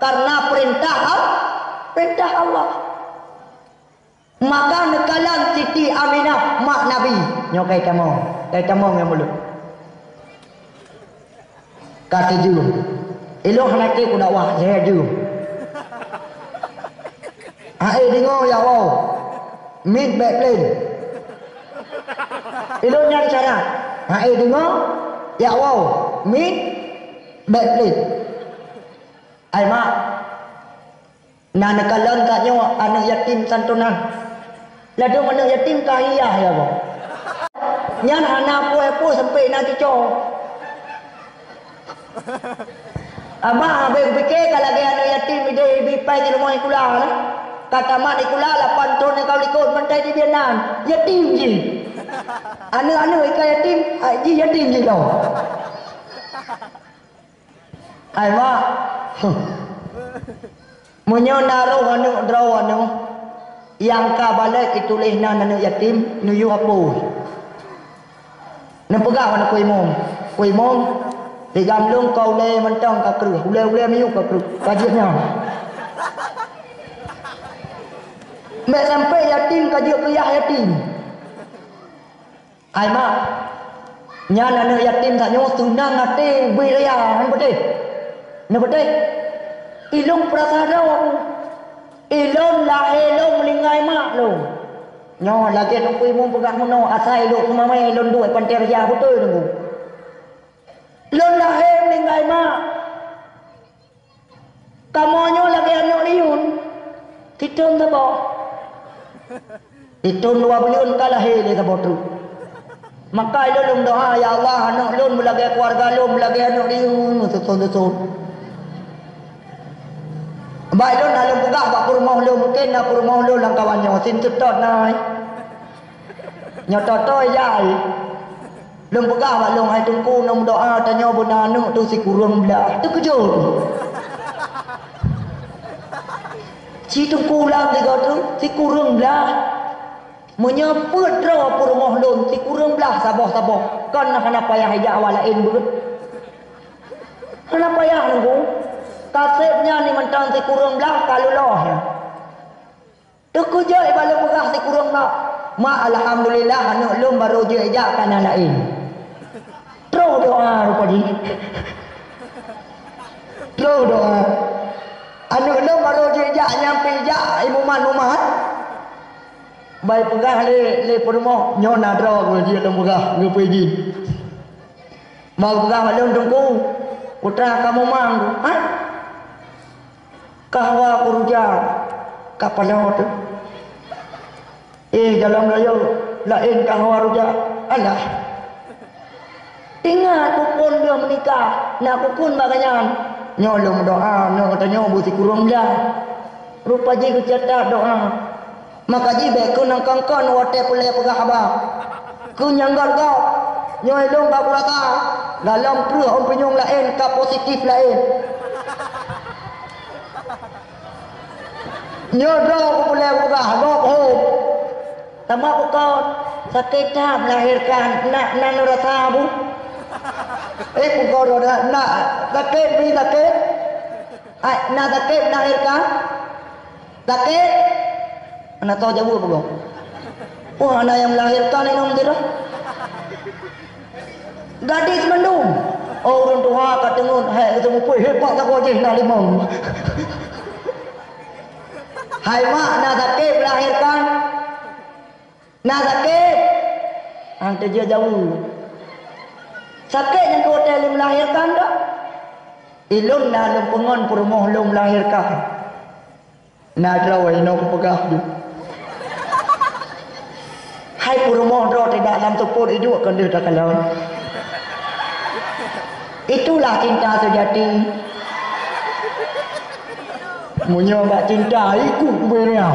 kareuna peurintah Al-, peurintah Allah. Maka neukalon Siti Aminah mak Nabi. Nyoe kai tamong, kai tamong nyang mulut. Ka teujeue. Ilôn hana trép keu dakwah, lhèe jeue. Ha'é deungoe, ya Allah. Miet bèk plén. Ilôn nyan cara. Ha'é deungoe, ya Allah. Miet bèk plén. Ai mak, na neukalon tanyoe aneuk yatim santonan. Ladôm aneuk yatim ka hiah ya, boh. Nyan hana peue-peue sampoe na cuco. Abah habéh pike ka lagèe aneuk yatim idéh ibi pai di rumoh sikula na. Ka tamat sikula lapan thon nyang ka likot bantai di bianan. Yatim jih. Aneuk-aneuk ka yatim, ai jih yatim jih lom. Ai mak. Meunyoe na roh aneuk droe aneuk nyang ka balek ituléh nan aneuk yatim, neuyue apui. Neupeugah bak keu imum, "Keu imum, di gamlong ka ulèe mantong ka kreueh, ulèe-ulèe miyueb ka kreueh, ka jeuet nyan." Bèk sampoe yatim ka jeuet keu yah yatim. Ai mak, Nyan aneuk yatim tanyoe seunang até bri raya, hana beutôi? Hana beutôi? Ilôn peurasa droe. Ilôn lahé lôn meuninggai mak lôn. Nyoe lagèe Teungku Imum peugah meunoe, asai lôn seumamé lôn duek panté raya beutôi Teungku. Lôn lahé meuninggai mak. Kamoe nyoe lagèe aneuk liun, sithôn saboh. Sithôn dua buleuen ka lahé lé saboh treuk. Maka ilôn lôn doa, "Ya Allah, aneuk lôn meulagèe keuluwarga lôn, meulagèe aneuk liun, sithôn-sithôn." Bak ilôn na lôn peugah bak peurumoh lôn, mungken na peurumoh lôn lamkawan nyoe, sin seutôt na. Nyoe toh-toh jai. Lôn peugah bak lôn, "Hai Teungku, lôn meudoa tanyoe beuna aneuk tu sikureueng blah." Teukeujot. Ci Teungku ulang tiga tu, sikureueng blah. Meunyoe peuet droe peurumoh lôn, sikureueng blah saboh-saboh. Kon hana payah ijak awak laén beuet. Hana payah Teungku. Kaseb nyan ni mantong sikureueng blah ka lulôh nyan. Teukeujot bak lôn peugah sikureueng blah. Mak, alhamdulillah, aneuk lôn barô jeuet jak kana laén. Troh doa rupajih. Troh doa. Aneuk lôn barô jeuet jak nyang pih jak imumat-mumat. Bai peugah lé, lé peurumoh, "Nyoe na droe jeuet lôn peugah, geupeu jih." Mau peugah bak lôn, "Teungku, putra kamoe mang." "Hah?" "Kahwa kurujak ka paloe teuh." "Eh, dalam rayeuk laén kahwa rujak." "Alah." "Ingat kukon lheueh meunikah, na kukon bak gobnyan." "Nyoe lôn meudoa, nyoe geutanyoe beusikureueng blah." Rupa jih geucatat doa. Maka jih bèk keu nangkon-kon watèe peureulèe peugah haba. Keu nyang göt-göt, nyoe lôn ka kurasa, lam preuh ureueng pinyueng laén ka positif laén. Nyoe droe peureulèe peugah gob hom. Teuma bukon sakét that melahirkan, nak nan rasa bu. Eh, bukon na, na sakét, bri sakét. Ai, na sakét melahirkan? Sakét? Hana tao jaweueb gob. Wah, hana nyang melahirkan inong sidroe. Gadis mandum. Oh, ureueng tuha ka teungeut, hai, geuteumeupui, hebat sagoe jih na limong. Hai mak, na sakét melahirkan? Na sakét? Hana teujaweueb. Sakét nyang keu watèe lôn melahirkan dak? Ilôn na lôn peungon peurumoh lôn melahirkan. Na droe inong peugah ju. Hai peurumoh droe tidak lam seupôt iduek keu deuh takalon. Itulah cinta sejati. Meunyoe bak cinta ikut kubérea.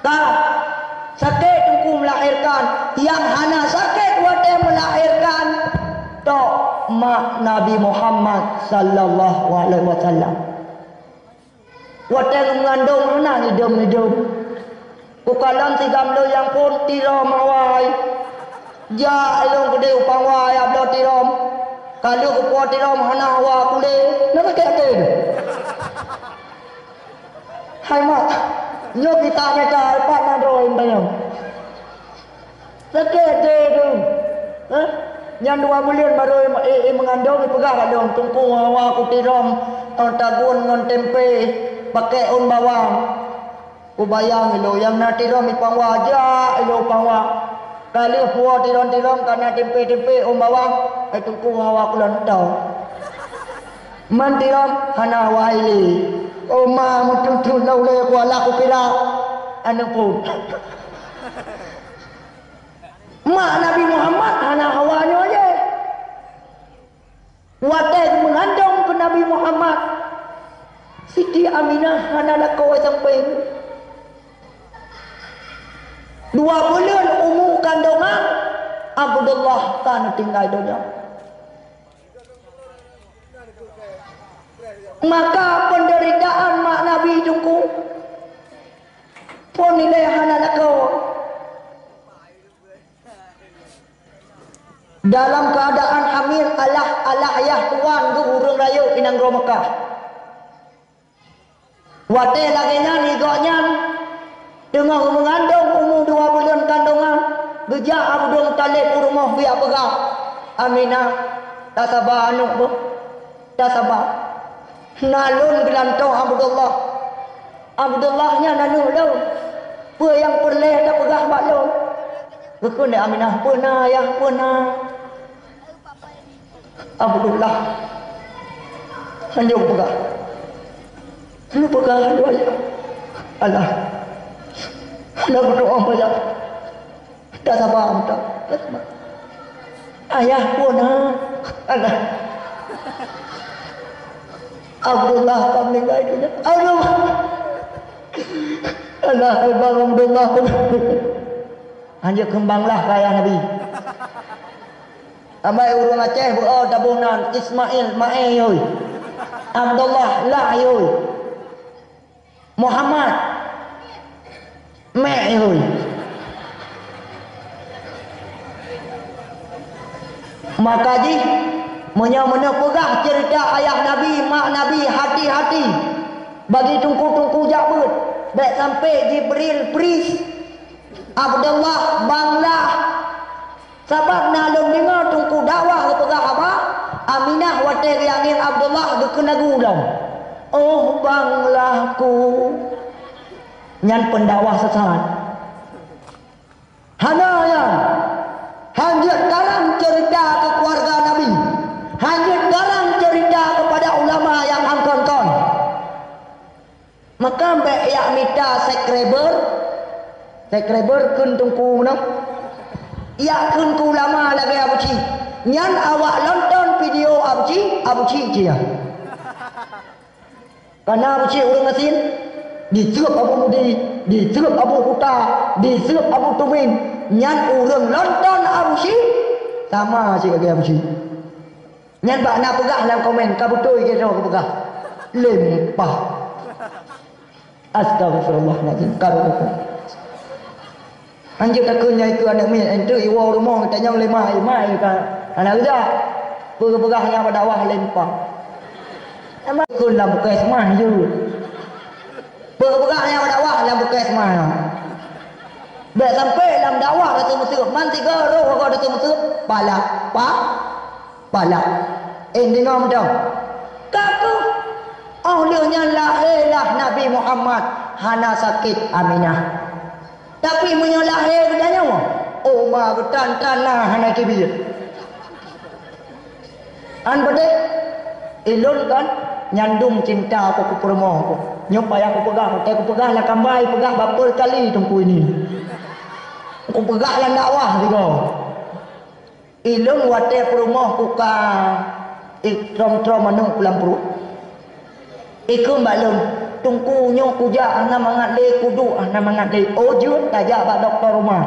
Ka sakét teungku melahirkan, nyang hana sakét watèe melahirkan tok mak Nabi Muhammad sallallahu alaihi wasallam. Watèe mengandung hana ngidem-ngidem. Kukalon si gamlo nyang phôn tirom awai. Jak ilôn keudeh u pangwa jak bloe tirom. Ka lheueh kupo tirom hana hawa kulé, na sakét até. Hai mak, nyoe kita nyata, pat na droe tanyong. Sakét até tu. Eh? Nyan dua buleuen barô i, i, i mengandung ipeugah bak lôn, teungku hawa kutirom, eh, tagun ngon tempe, pakèk ôn bawang. Kubayang ilôn nyang na tirom i pangwa, jak ilôn pangwa. Ka lheueh puwoe tirom-tirom ka na tempe-tempe ôn bawang, hai teungku hawa kulôn tau. Man tirom hana hawa ilé. Oma meuteuteuet lôn lé kuala kukira aneuk phôn. Mak Nabi Muhammad hana hawa nyoe jeh. Watèe mengandung keu Nabi Muhammad, Siti Aminah hana lakoe sampéng. Dua buleuen umu kandongan, Abdullah ka neutinggai donya. Maka penderitaan mak Nabi teungku phôn ilèe hana lakoe. Dalam keuadaan hamil, alah-alah yah tuan geuh ureueng rayeuk inong droe Mekah. Watèe lagèe nyan, i gobnyan teungoh meungandong umu dua buleuen kandongan, Geujak Abdul Muthalib u rumoh geujak peugah, "Aminah, tasaba aneuk boh, tasaba. Na lôn geulantong Abdullah. Abdullah nyan aneuk lôn. Peue nyang peureulée tapeugah bak lôn?" Geukheun lé Aminah, "Peue na, Yah, peue na?" Abdullah, hanjeuet peugah. Hana peugah dua ya. Alah. Hana berdoa banyak. Tak sabar, tak sabar. Ayah pun, ha. Alah. Abdullah ka meninggal dunia. Aduh. Alah, Abang Abdullah. Hanjeuet keumbang lah keu ayah Nabi. Amai ureuëng Aceh beu-o taboh nan Ismail, maé yôi. Abdullah, lah yôi. Muhammad, mek yôi. Maka jih, meunyoe meuneuk peugah ceurita ayah Nabi, mak Nabi, hati-hati. Bagi teungku-teungku jak beuet, bék sampai Jibril pris. Abdullah, bang lah. Sabab na lôn deungoe teungku dakwah geupeugah haba, Aminah watée geuyakin Abdullah geukheun lagu lom. Oh bang lah ku. Nyan peundakwah sesat. Hana nyan. Hanjeuet karang ceurita keu keuluwarga Nabi. Hanjeuet karang ceurita keupada ulama nyang han kon-kon. Maka bék yak mita subscriber, subscriber kheun teungku meunoe. Yak kheun keu ulama lagée Abu Cik. Nyan awak lonton video Abu Cik, Abu Cik cia. Kana Abu Cik ureuëng gasien, diseueb Abu Mudi, diseueb Abu Kuta, diseueb Abu Tumin. Nyan ureuëng lonton Abu Cik, sama cit lagée Abu Cik. Nyan bak na peugah lam komen, ka beutôi keudroe geupeugah. Lempah. Astagfirullahalazim, ka beutôi. Hanjeuet takheun nyan ikeue aneuk miet, enteuk iwoe rumoh tanyong lé mak, mak ka hana reudah. Peue geupeugah nyan bak dakwah lempah. Emang kheun lam puskesmas jeuet. Peue geupeugah nyan bak dakwah lam puskesmas. Bék sampai lam dakwah tateumeuseuk, man sigoe roh geuh tateumeuseuk, palak, pa, palak. Eh, deungoe mantong. Ka keuh, óh lheueh nyan lahé lah Nabi Muhammad, hana sakét Aminah. Tapi meunyoe lahé geutanyoe, oh ma geutan-tan na hana teubiet. An beudeh, ilôn kan nyandum cinta ku keu peurumoh ku. Nyoe payah kupeugah, watée kupeugah lam kamba, ipeugah bapeue kali teungku ini. Kupeugah lam dakwah sigoe. Ilôn watée peurumoh ku ka itrom-trom aneuk lam pruet. Ikheun bak lôn, "Teungku, nyoe kujak hana mangat lé, kuduek hana mangat lé." Oh jeuet tajak bak dokto rumoh.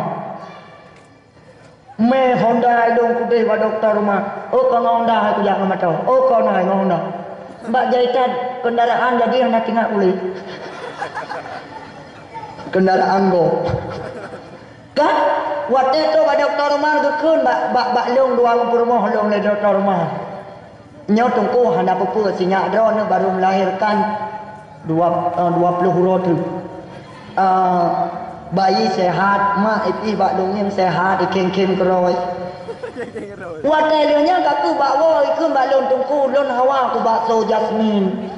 Mé honda ilôn kudeh bak dokto rumoh. Oh ka ngon honda hai kujak ngon moto. Oh ka na ngon honda. Bak jaitan kendaraan jadi hana teuingat ulée. Kendaraan gob. Kan? Watée trok bak dokto rumoh geukheun bak, bak, bak lôn dua peurumoh lôn lé dokto rumoh. Nyoe teungku hana peue-peue, sinyak droeneuh baru melahirkan dua, eh, dua ploh uroe teuk. Eh, bayi sehat, mak ipih bak lôn ngieng sehat, ikhém-khém keurôi. Watée lheueh nyan ka keuh bak woe ikheun bak lôn teungku, lôn hawa ku bakso jasmin.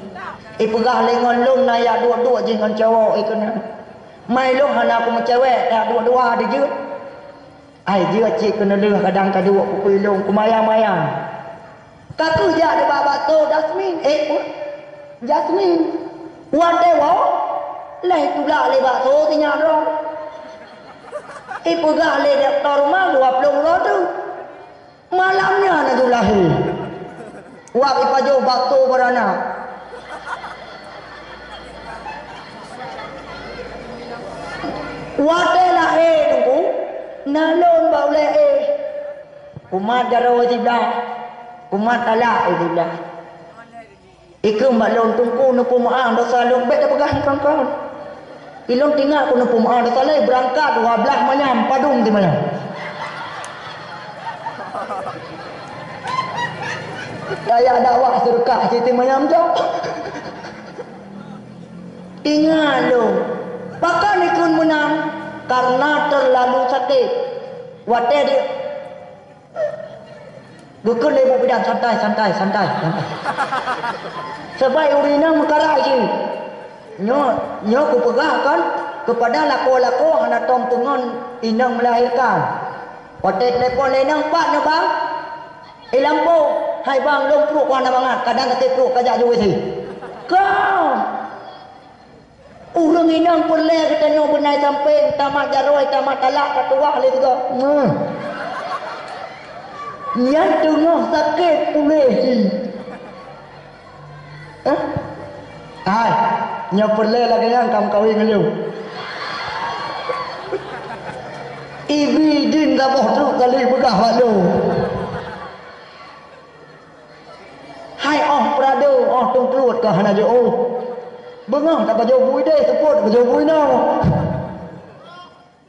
Ipeugah lé ngon lôn na yak duek-duek jih ngon cowok ikheun nyan. Mai lôn hana kumeucewek, yak dua-dua dijeuet. Ai jeuet cit keuneulheueh kadang kaduek pukui lôn kumayang-mayang. Ka keuh jak nibak bakso Dasmin, eh, Jasmin. Watée woe, lheueh tulak lé bakso sinyak droe. Ipeugah lé dokto rumoh dua ploh uroe teuk. Malam nyan laju lahé. Wak ipajoh bakso baranak. Watée lahé teungku, na lôn bak ulée éh. Kumat jaroe siblah, kumat talak siblah. Ikheun bak lôn, teungku neupeumeuáh desya lôn, bék tapeugah kon-kon. Ilôn tingat keuneuk peumeuáh desya lé beurangkat dua blaih manyam padum di manyam. Kaya dakwah seureukah Siti Manyam tu. Ingat lôn, pakon ikheun meunan? Karena terlalu sakét. Watée di geukheun lé Ibu Bidan, "Santai, santai, santai, santai." Sabab ureueng inong meukarai jih. Nyoe, nyoe kupeugah kon keupada lakoe-lakoe hana tom teungon inong melahirkan. Watée telepon lé inong, "Pat nyoe, Bang?" "I lampôh." "Hai, Bang, lôn pruet ku hana mangat, kadang até pruet kajak ju W C." Ka! Ureueng inong peureulée geutanyoe beunai sampéng, tamat jaroe, tamat talak, tatuwah lé sigoe. Nyan teungoh sakét puléh jih. Eh? Hai, nyoe peureulée lagée nyan ka meukawen ngon lôn. Ibi jin saboh trok kali peugah bak lôn. Hai óh peurade, óh tungkluet ka hana jiôh. Beungoh tapajoh bui deh, seupôt tapajoh bui inoe.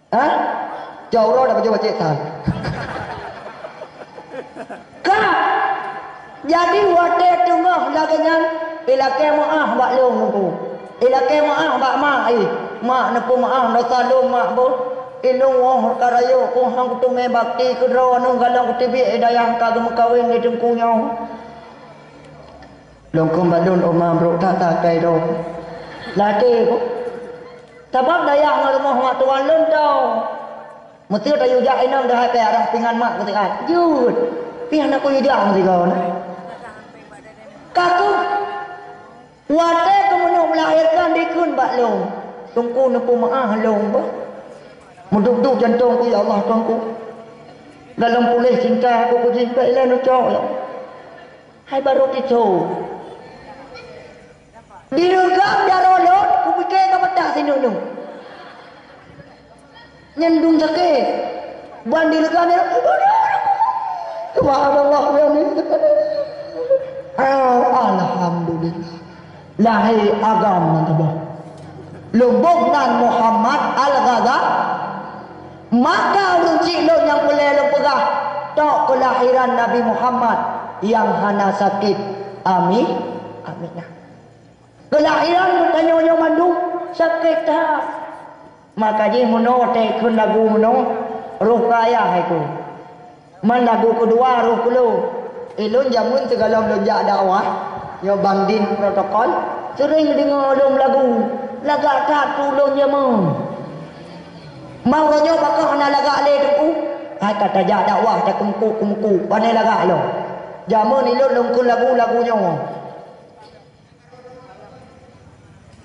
Hah? Cok uroe tapajoh bacék tan. Ka! Jadi watée teungoh lagée nyan, ilakée meuáh bak lôn Teungku. Ilakée meuáh bak mak, ih, mak neupeumeuáh dosa lôn mak boh. Ilôn woe ka rayeuk ku han kuteumé bakti keudroe nyoe galong kuteubiet i dayah ka geumeukawen lé Teungku nyoe. Lôn kheun bak lôn, "Oma, brok that takai droe." Lakée ku. Sabab dayah ngon rumoh mak tuan lôn tau. Meuseu tayue jak inong deuhai pih arah pingan mak keusiat. Jeuet. Pih hana kuyue jak meusigoe na. Ka keuh. Watée keumeunyoe meulahérkan dikheun bak lôn, Teungku neupeumeuáh lôn beuh. Meudup-dup jantong ku, "Ya Allah, Tuhanku, dalam puléh cinta aku keu jih, bèk ilée neucok, ya Allah." Hai barô titho. Direugam jaroe lôn, kupike ka patah sineuk-neuk. Nyan dum sakét. Ban direugam nyan, subhanallah, ya ni. Ah, alhamdulillah. Lahé agam mantap. Lôn boh nan Muhammad Al-Ghazali. Maka ureueng chik lôn nyang peureulée lôn peugah, tok keulahiran Nabi Muhammad nyang hana sakét. Ami-, Aminah. Keulahiran geutanyoe nyoe mandum sakét that. Maka jih meunoe teuh kheun lagu meunoe, roh keu ayah hai kheun. Man lagu keudua roh keu lôn. Ilôn jameun sigohlom lôn jak dakwah, nyoe banding protokol, seuring deungoe lôn lagu. Lagak that tulôn jameun. Mau roh nyoe pakon hana lagak lé Teungku? Hai ka tajak dakwah, takeumeuku-keumeuku, pane lagak lom. Jameun ilôn lôn kheun lagu-lagu nyoe.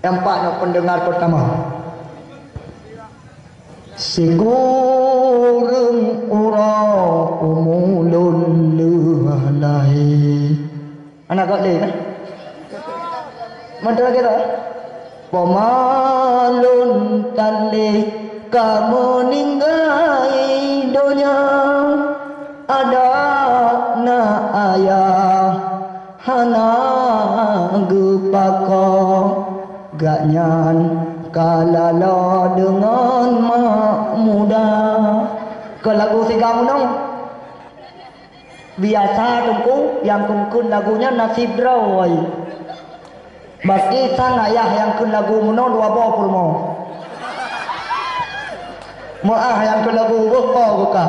Nyang pat nyoe pendengar pertama. Sikureueng uroe umu lôn lheueh lahé. Aneuk gok lé, kan? Mantap lagée tu. Poma lôn tan lé ka meuninggai donya, adak na ayah hana geupakoe, gobnyan ka laloe deungon mak muda. Keu lagu siga meunoe. Biasa Teungku nyang kheun-kheun lagu nyan nasib droe. Bak kisang ayah nyang kheun lagu meunoe dua boh peurumoh. Meuáh nyang kheun lagu boh po buka.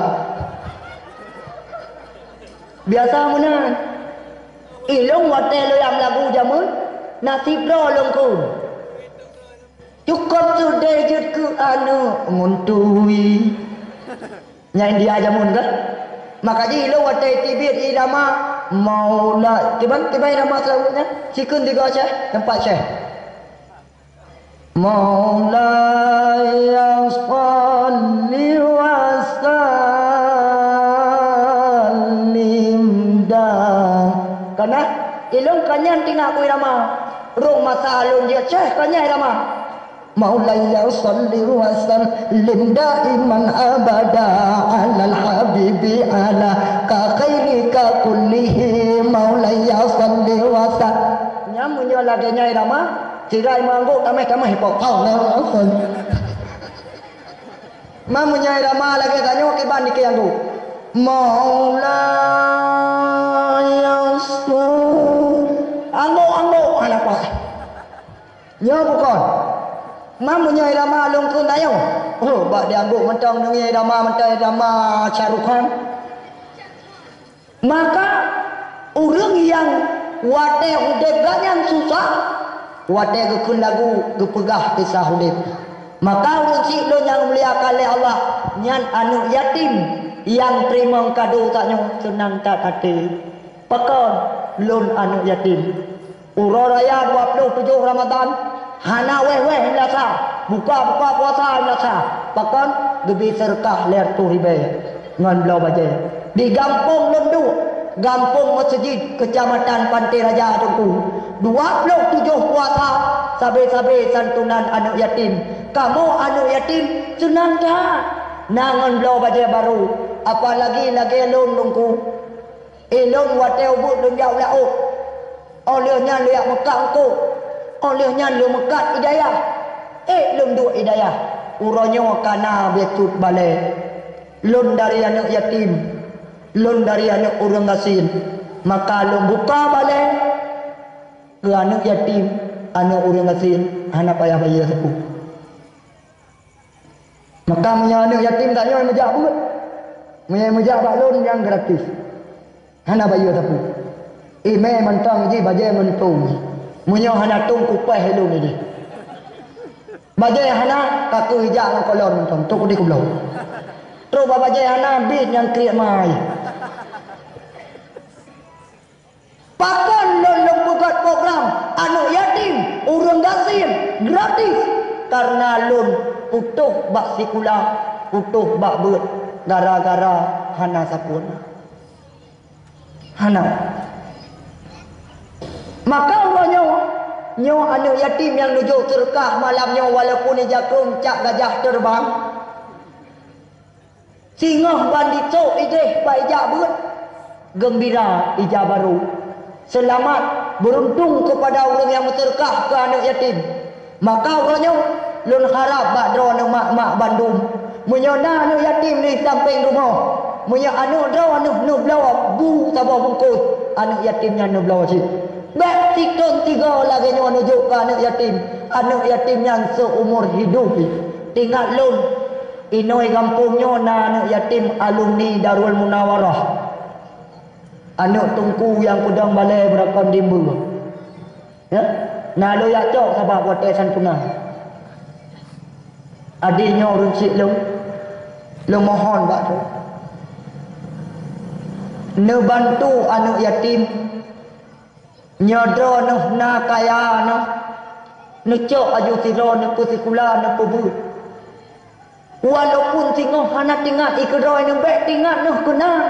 Biasa meunan. Ilôn watée lôn lam lagu jameun, nasib droe lôn kheun. Cukôp seudeh jeuet keu aneuk ngon tui. Nyang India jameun kan? Maka jih ilôn watée teubiet irama Maulai, kiban, kiban irama seulaweuet nyan? Sikheun tiga Syekh, teumpat Syekh. Maulaya shalli wa sallim da. Kana, ilôn ka nyan teuingat ku irama. Rhung masa lôn jeuet Syekh ka nyan irama. Maulaya shalli wa sallim daiman abada alal habibi ala ka khairika kullihi. Maulaya shalli wa sallim. Nyan meunyoe lagée nyan irama, sirai meunganggok tameh-tameh ipok. Allahu Akbar. Ma meunyoe irama lagée tanyoe kiban dikeue anggok. Maulaya shalli. Anggok-anggok hana kuat. Nyoe bukon. Mam meunyoe irama lôn kheun tanyoe. Oh, bak dianggôk mantong deungoe irama mantong irama Shah Rukh Khan. Maka ureuëng nyang watée udeb gobnyan susah, watée geukheun lagu geupeugah kisah udeb. Maka ureuëng syiek lôn nyang mulia keu lé Allah, nyan aneuëk yatim nyang teurimong kado tanyoe seunang that até. Pakon lôn aneuëk yatim? Uroe raya dua ploh tujoh Ramadhan, hana wéh-wéh meulasa, buka-buka puasa meulasa, pakon geubri seureukah lhée reutôh ribée ngon bloe bajée. Di gampông lôn duek, gampông Meuseujid, Keucamatan Panté Raja, Teungku, dua ploh tujoh puasa, sabe-sabe santunan aneuëk yatim. Kamoe aneuëk yatim seunang that na ngon bloe bajée barô, apalagi lagée lôn, Teungku. Ilôn watée ubit lôn jak u laôt, óh lheueh nyan lôn jak meukat eungkôt, óh lheueh nyan lôn meukat ie dayah. Ék lôn duek ie dayah, uroe nyoe ka na bacut balée. Lôn dari aneuëk yatim, lôn dari aneuëk ureuëng gasien, maka lôn buka balée keu aneuëk yatim, aneuëk ureuëng gasien, hana payah bayeue sapeue. Maka meunyoe aneuëk yatim tanyoe meujak beuet, meunyoe meujak bak lôn nyang gratis, hana bayeue sapeue. Imé mantong jih bajée mantong jih. Meunyoe hana tông kupéh lôn jih. Bajée hana, ka keuh ijak ngon kolon mantong, trok di keubloe. Trok bak bajée hana, bit nyang kriek mai. Pakon lôn lôn peugét program aneuëk yatim, ureuëng gasien, gratis? Kareuna lôn putôh bak sikula, putôh bak beuet, gara-gara hana sapeue na. Hana. Maka uroe nyoe, nyoe aneuëk yatim nyang neujok seureukah malam nyoe, walaupun ija krueng cak gajah teureubang. Singoh ban jisôk idéh bak ija beuet, geumbira ija barô. Seulamat, beuruntung keupada ureuëng nyang meuseureukah keu aneuëk yatim. Maka uroe nyoe, lôn harab bak droeneueh mak-mak bandum, meunyoe na aneuëk yatim di sampéng rumoh, meunyoe aneuëk droeneueh neubloe bu saboh bungkôh, aneuëk yatim nyan neubloe cit. Bék sithon sigoe lagée nyoe neujok keu aneuëk yatim, aneuëk yatim nyan seumur hidup jih. Teuingat lôn, Inoe gampông nyoe na aneuëk yatim alumni Darul Munawarah. Aneuëk teungku nyang peudong balée beurakam dimbeue. Ya? Na lôn jak cok sabab watée santunan. Adik nyoe ureuëng syiek lôn, lôn mohon bak droe. Neubantu aneuëk yatim. Nyoe droeneueh na kaya neuh, neucok aju sidroe neupeusikula, neupeubeuet. Walaupun singoh hana teuingat ie keudroe, neubék teuingat neuh keunan.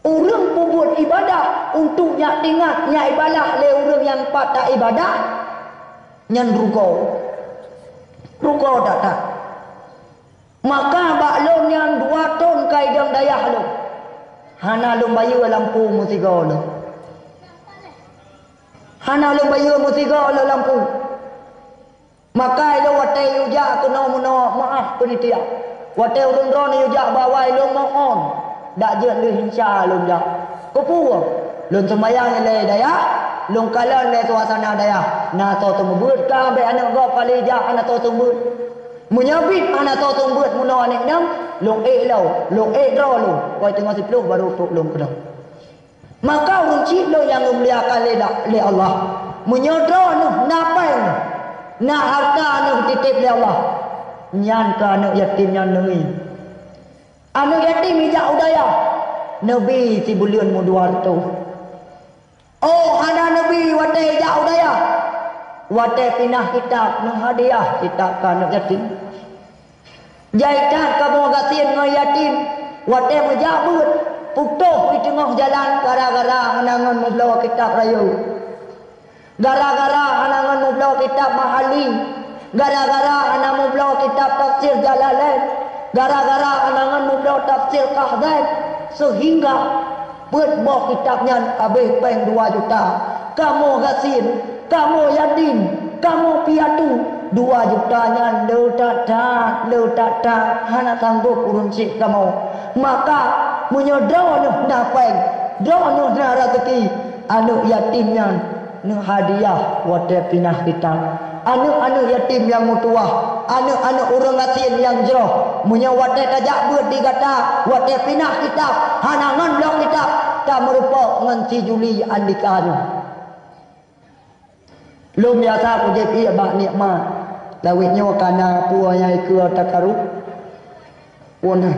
Ureuëng peubuet ibadah untuk nyak teuingat, nyak ibalah lé ureuëng nyang pat ta ibadah, nyan rugoe. Rugoe that-that. Maka bak lôn nyan dua thon ka idong dayah lôn, hana lôn bayeue lampu meusigoe lôn. Hana lôn bayeue meusigoe lôn lampu. Maka ilôn watée yue jak keunoe meunoe, meuáh peunitia. Watée ureuëng droeneueh yue jak bak awai lôn mohon, dak jeuet lheueh insya lôn jak. Keupeue? Lôn seumayang ilée dayah, lôn kalon lé suasana dayah. Na soe seumeubeuet ka bék aneuëk gob kali jak hana soe seumeubeuet. Meunyoe bit hana soe seumeubeuet meunoe aneuk inong, lôn ék lôn, lôn ék droe lôn, watée teungoh siploh barô trok lôn keudroe. Maka ureuëng syiek lôn nyang geumuliakan lé, lé Allah, meunyoe droeneueh na péng, na hareuta neuh titép lé Allah, nyan keu aneuëk yatim nyan neungi. Aneuëk yatim ijak u dayah, neubi sibuleuen meudua reutôh. Oh, hana neubi watée ijak u dayah. Watée pinah kitab, neuhadiah kitab keu aneuëk yatim. Jai that kamoe gasien ngon yatim, watée meujak beuet, putôh di teungoh jalan gara-gara hana ngon meubloe kitab rayeuk. Gara-gara hana ngon meubloe kitab Mahali, gara-gara hana meubloe kitab tafsir Jalalain, gara-gara hana ngon meubloe tafsir Kahzain, seuhingga peuet boh kitab nyan habéh péng dua juta. Kamoe gasien, kamoe yatim, kamoe piatu, dua juta nyan le that-that, le that-that, hana sanggob ureuëng syiek kamoe. Maka, meunyoe droeneueh na péng, droeneueh na raseuki, aneuëk yatim nyan neuhadiah watée pinah kitab. Aneuk-aneuk yatim nyang meutuwah, aneuk-aneuk ureuëng gasien nyang jroh, meunyoe watée tajak beuet di gata, watée pinah kitab, hana ngon bloe kitab, tameureumpok ngon si Juli andika nyoe. Lôn biasa kujép ié bak nikmat, lawét nyoe kana peue nyang ikeue takaru. Peue na?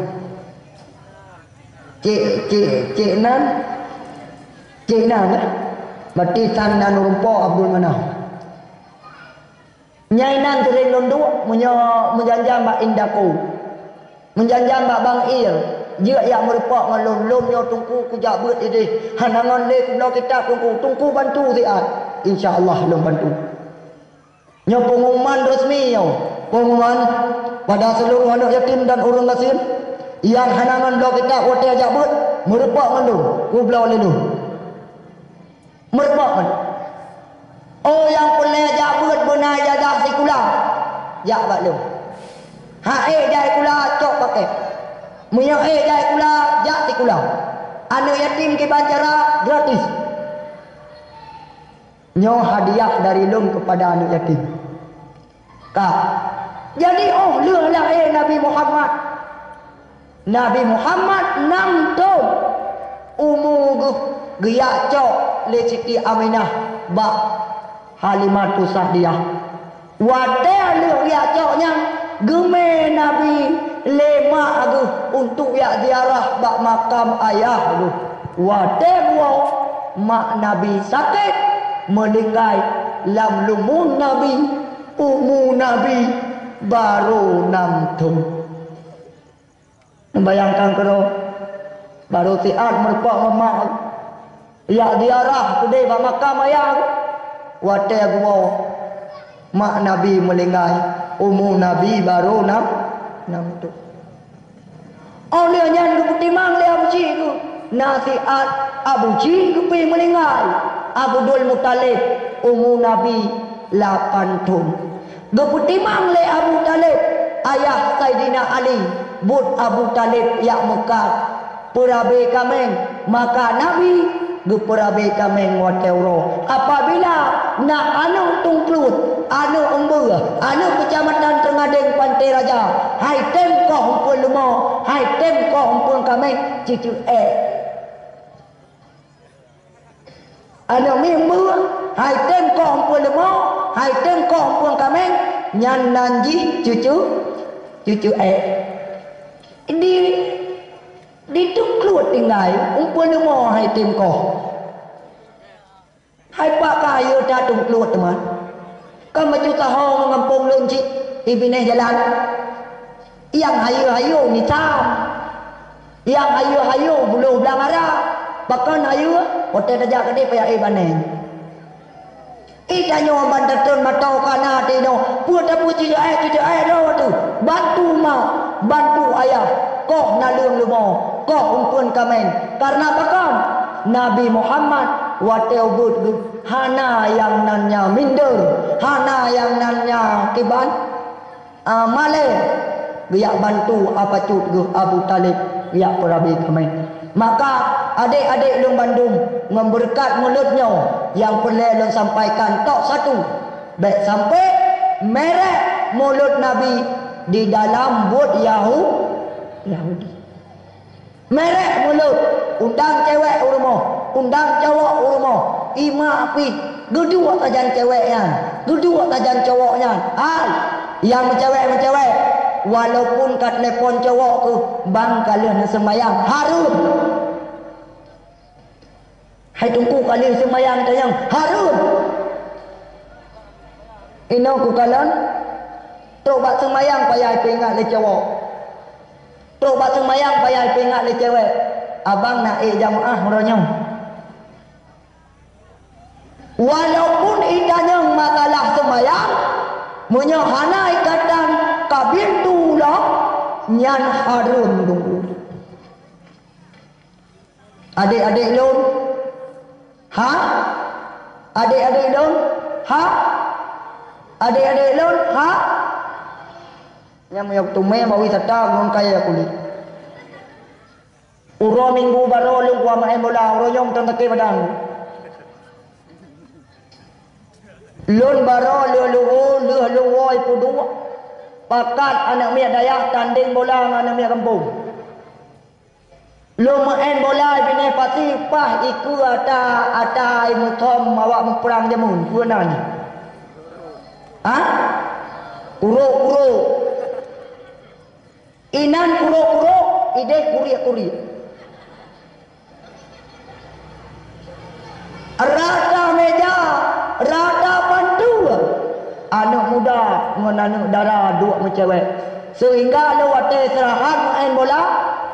Cek, cek, cek nan, cek nan, eh? Berarti sang nan rumpok Abdul Manaf. Nyang inan seuring lôn duek meunyoe meujanjan bak Indako. Meujanjan bak Bang Ir, jeuet jak meurumpok ngon lôn, lôn nyoe Teungku kujak beuet ideh, hana ngon lé kubloe kitab Teungku, Teungku bantu siat. Insya Allah lôn bantu. Nyoe pengumuman resmi nyoe. Pengumuman pada seluruh aneuk yatim dan ureuëng gasien nyang hana ngon bloe kitab watée jak beuet, meurumpok ngon lôn, kubloe lé lôn. Meurumpok ngon. Oh, nyang peureulée jak beuet beuna ijazah sikula, jak bak lôn. Hana ék jak sikula, cok pakét. Meunyoe ék jak sikula, jak sikula. Aneuk yatim kiban cara gratis. Nyoe hadiah dari lôn keupada aneuk yatim. Ka. Jadi, óh lheueh lahé Nabi Muhammad, Nabi Muhammad nam thon umu geuh, geujak cok lé Siti Aminah bak Halimatus Sa'diyah. Watée lheueh geujak cok nyan, geumé Nabi lé mak geuh untuk jak ziarah bak makam ayah geuh. Watée buwoe, mak Nabi sakét, meuninggai lam lumbông Nabi, umu Nabi barô nam thon. Bayangkan keudroe, barô siat meurumpok ngon mak, jak ziarah keudeh bak makam ayah. Watée geuwoe, mak Nabi meuninggai, umu Nabi barô nam, nam thon. Óh lheueh nyan geupeutimang lé Abu Syik geuh, na siat Abu Syik geuh pih meuninggai, Abdul Muthalib, umu Nabi lapan thon. Geupeutimang lé Abu Thalib, ayah Saidina Ali, buet Abu Thalib jak meukat peurabe kaméng, maka Nabi geupeurabe kaméng watée uroe. Apabila na aneuk Tungkluet, aneuk Umbeu, aneuk Keucamatan Teungadeng Panté Raja, hai tem koh umpun leumo, hai tem koh umpun kaméng, cucuk ék. Aneuk miet Umbeu, hai tem koh umpun leumo, hai tem koh umpun kaméng, nyan nan jih cucuk, cucuk ék. Di, di Tungkluet tinggai, umpun leumo hai tem koh. Hai pat ka ayeue that Tungkluet teuma. Ka meucue taho ngon gampông lôn cit, i binéh jalan. Nyang hayeue-hayeue mitam. Nyang hayeue-hayeue buloh blang ara. Pakon hayeue? Watée tajak keudeh payah ék baneng. Ih, tanyoe ban tateun mata kana tinoe. Peue tapeucucuk ék, cucuk ék lom tu. Bantu mak, bantu ayah. Koh naleueng leumo, koh umpun kaméng. Kareuna pakon? Nabi Muhammad watée ubeuet geuh hana nyang nan nyan minder, hana nyang nan nyan kiban, ah, malée, geujak bantu apa cut geuh Abu Thalib geujak peurabe kaméng. Maka, adék-adék lôn bandum, ngon beureukat mulod nyoe nyang peureulée lôn sampaikan tok satu, bék sampoe merek mulod Nabi di dalam buet Yahu-, Yahudi. Merek mulod, undang cewek u rumoh, undang cowok u rumoh, imak pih, geuduek sajan cewek nyan, geuduek sajan cowok nyan. Hai, nyang meucewek-meucewek, walaupun ka telepon cowok keuh, bang ka lheueh neuseumayang, hareuem. Hai Teungku, ka lheueh seumayang tanyong, hareuem. Inoe kukalon, trok bak seumayang payah peuingat lé cowok. Trok bak seumayang payah peuingat lé cewek, "Abang na ék jamaah uroe nyoe." Walaupun itanyong masalah seumayang, meunyoe hana ikatan ka bintu lom, nyan hareuem dong. Adék-adék lôn, ha? Adék-adék lôn, ha? Adék-adék lôn, ha? Nyang meunyoe teumé bak wisata ngon kayée kulét. Uroe Minggu barô lôn kuah maén bola, uroe nyoe meuteun sakét badan. Lôn baroe lheueh luho, lheueh lôn woe peuduek, pakat aneuk miet dayah tandeng bola ngon aneuk miet gampông. Lôn meu'en bola binéh pasi, paih ikeue ata, ata i muthom awak muprang jameun, peue nan nyan? Hah? Kurok-kurok. Inan kurok-kurok, idéh kuriek-kuriek. Rata meja, rata pantua. Aneuk muda ngon aneuk dara duek meucewek. Seuhingga lôn watée istirahat meu'en bola,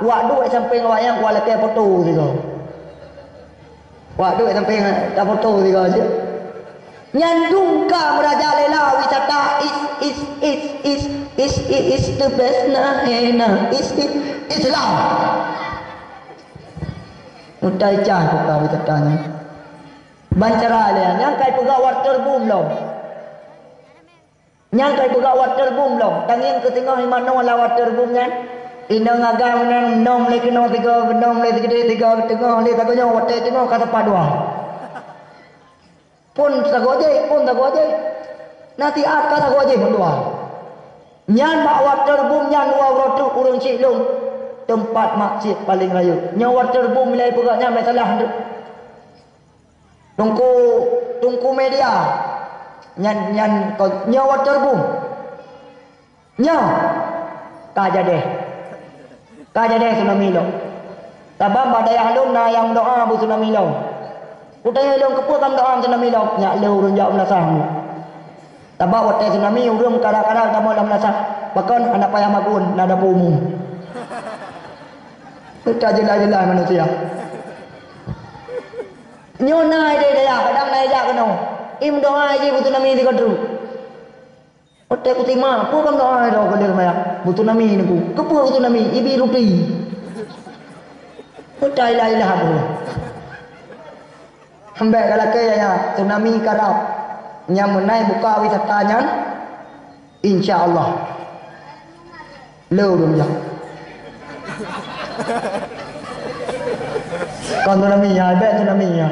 wak duek sampéng awaknyan, wak lakée foto sigoe. Wak duek sampéng tafoto sigoe cit. Nyan dum ka meurajalela wisata is, is, is, is, is, is, is the best nah, eh, nah, is, is, Islam. Mutai cah buka wisata nyan. Ban cara lé, nyang kai peugah waterboom lom. Nyang kai peugah waterboom lom. Tangieng keu singoh imanoe lam waterboom nyan. Inong agam nyan nom lé keunoe tiga, nom lé sigede tiga, teungoh lé sagoe nyoe, watée teungoh ka sapat dua. Phon sagoe jih, phon sagoe jih. Nasihat ka sagoe jih mandua. Nyan bak waterboom nyan dua uroe teuk ureuëng syiek lôn. Teumpat maksiet paleng rayeuk. Nyoe waterboom ilai peugah nyan masalah teuk. Teungku, Teungku Media. Nyan, nyan kon, nyoe waterboom. Nyoe ka jadeh. Ka jadeh tsunami lom. Sabab bak dayah lôn na nyang meudoa beu tsunami lom. Kutanyong lôn, "Keupeue kameudoa tsunami lom?" Nyak lé ureuëng jak meulasah nyoe. Sabab watée tsunami ureuëng kara-kara tamong lam meulasah. Pakon hana payah magun, na dapu umum. Ka jeulaih-jeulaih manusia. Nyoe na idéh dayah, kadang na ijak keunoe. I meudoa jih beu tsunami sigoe treuk. Watée kusimak, peue ban doa droe keu lheueh maya? Beu tsunami niku. Keupeue beu tsunami? Ibi ruti. Peue ilah-ilah peue? Hambek ka lakée ya, tsunami karab. Nyang meunai buka wisata nyan, insya Allah. Le ureuëng jak. Kon tsunami ya, hambek tsunami ya.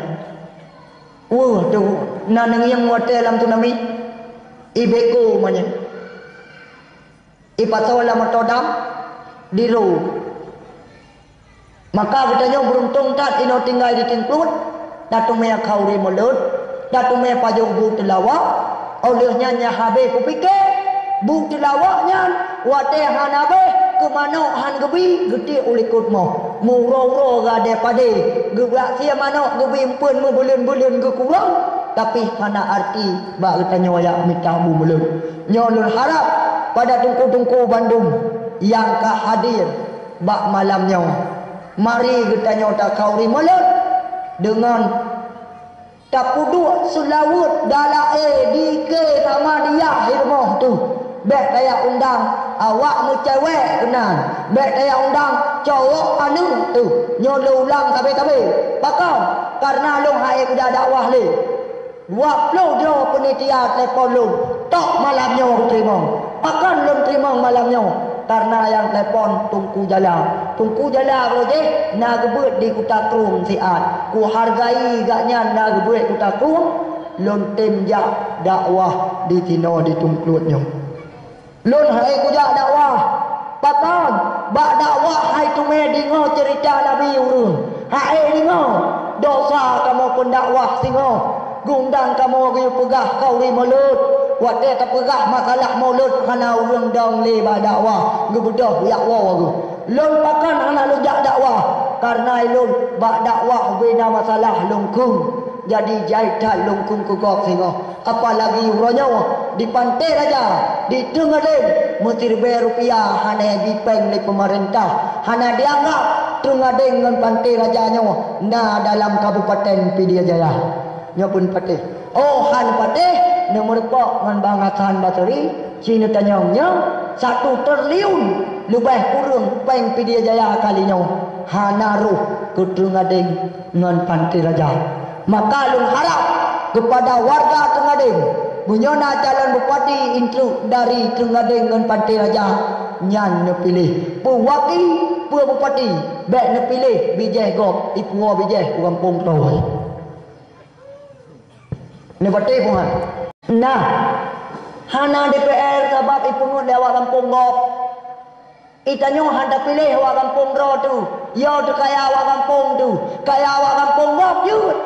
Weueh, tu na neungieng watée lam tsunami. Ibeku manyang. Ipasoe lam moto dam, diro. Maka geutanyoe beureuntông that inoe tinggai di Teungkluet, tateumé khauri mulod, tateumé pajoh bu teulawak, óh lheueh nyan nyang habéh kupike, bu teulawak nyan watée hana béh keu manok han geubi geutiek u likot moh. Meuuroe-uroe gadée padé, geubrak sie manok geubi eumpeuen meubuleuen-buleuen geukurong, tapi hana arti bak geutanyoe jak mita bu mulod. Nyoe lôn harab pada teungku-teungku bandum nyang ka hadir bak malam nyoe. Mari geutanyoe takhauri mulod deungon tapeuduek seulaweuet dalae dike sama diah i rumoh teuh. Bék tajak undang awak meucewek keunan. Bék tajak undang cowok aneuk teuh. Nyoe lôn ulang sabe-sabe. Pakon? Kareuna lôn hase kujak dakwah lé. Dua ploh droe peunitia telepon lôn, tok malam nyoe kuteurimong. Pakon lôn teurimong malam nyoe? Kareuna nyang telepon Teungku Jala. Teungku Jala uroe jih na geubeuet di Kuta Krueng siat. Kuhargai gobnyan na geubeuet Kuta Krueng, lôn tem jak dakwah di sinoe di Teungkluet nyoe. Lôn hase kujak dakwah. Pakon? Bak dakwah hai teumé deungoe ceurita Nabi ureuëng. Hase deungoe, dosa kamoe peundakwah singoh. Geuundang kamoe geuyue peugah khauri mulod. Watée tapeugah masalah mulod hana ureuëng dong lé bak dakwah, geubeudôh jak woe geuh. Lôn pakon hana lôn jak dakwah? Kareuna lôn bak dakwah ubé na masalah lôn kheun. Jadi jai that lôn kheun keu gob singoh. Apalagi uroe nyoe di Panté Raja, di Treungadeng, meusiribée rupiah hana jipéng lé peumarentah, hana jianggab Treungadeng ngon Panté Raja nyoe na dalam Kabupaten Pidie Jaya. Nyoe pun patéh. Oh, han patéh, neumeurumpok ngon Bang Hasan Basri, ci neutanyong nyoe, satu triliun leubeh kureueng péng Pidie Jaya kali nyoe hana roh keu Treungadeng ngon Panté Raja. Maka lôn harab keupada warga Treungadeng, meunyoe na calon bupati intruk dari Treungadeng ngon Panté Raja, nyan neupiléh. Peuwaki, peue bupati, bék neupiléh bijéh gob, ipuwoe bijéh u gampông Troe. Neupatéh peue han? Nah, hana D P R sabab ipeungeut lé awak gampông gob. Itanyoe han tapiléh awak gampông droe tu. Yo teukaya awak gampông tu, kaya awak gampông gob jeuet.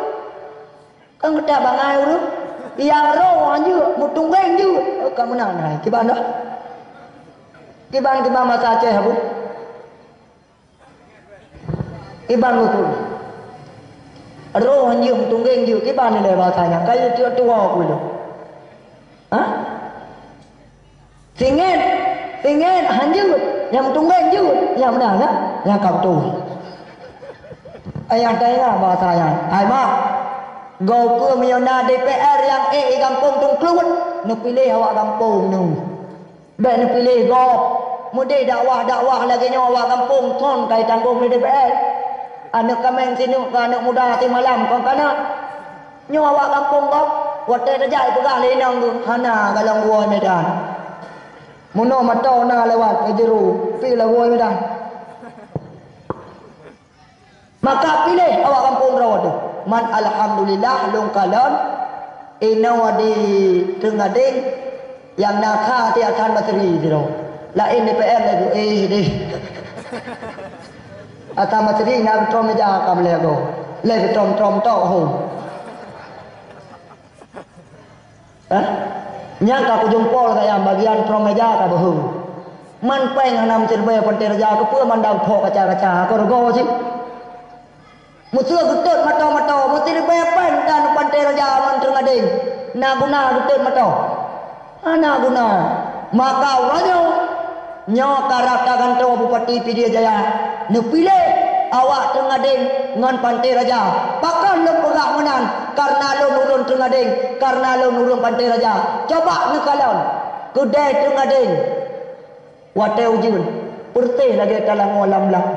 Kan geutak bangai ureuëng. Nyang roh han jeuet, meutunggeng jeuet. Oh, ka meunan hai. Kiban dah. Kiban, kiban masa Aceh, Abu. Iban lukui. Roh han jeuet, meutunggeng jeuet, kiban nilai bahasa nyan. Kayu tiok tuha ku ilong. Ha? Singet, singet han jeuet, nyang meutunggeng jeuet, nyang meunan, ya? Nyang ka beutôi. Ayah tanya bahasa nyan. Hai mak, goe keu meunyoe na D P R nyang ék i gampông Teungkluet, neupiléh awak gampông nyoe. Bék neupiléh gob. Meudeh dakwah-dakwah lagée nyoe awak gampông kon ka itanggong lé D P R. Aneuëk kaméng sineuk keu aneuëk muda simalam kon kana. Nyoe awak gampông gob, watée tajak peugah lé inong geuh, hana galong woe Medan. Meunoe mantong na lewat Pajero, pi lewat Medan. Maka piléh awak gampông droe teuh. Man alhamdulillah lôn kalon inoe di Teungadeng nyang na kha até Hasan Basri sidroe. Laén D P R lagée éh deh. Hasan Basri na geutrôm meja ka meulée goe. Lé geutrôm-trôm tok hom. Hah? Nyang ka kujumpol kayang bagian trôm meja ka beuhe. Man péng hana meusireubée Panté Raja, keupeue mandang phok kaca-kaca, ka rugoe cit. Meuseu geutot mato-mato, meusireubée péng dan Panté Raja ngon Teungadeng. Na guna geutot mato? Hana guna. Maka uroe nyoe, nyoe ka rata gantoe Bupati Pidie Jaya neupiléh awak Teungadeng ngon Panté Raja. Pakon lôn peugah meunan? Kareuna lôn ureuëng Teungadeng, kareuna lôn ureuëng Panté Raja. Coba neukalon, keudée Teungadeng watée ujeuen, peureuteh lagée talangoe lam blang.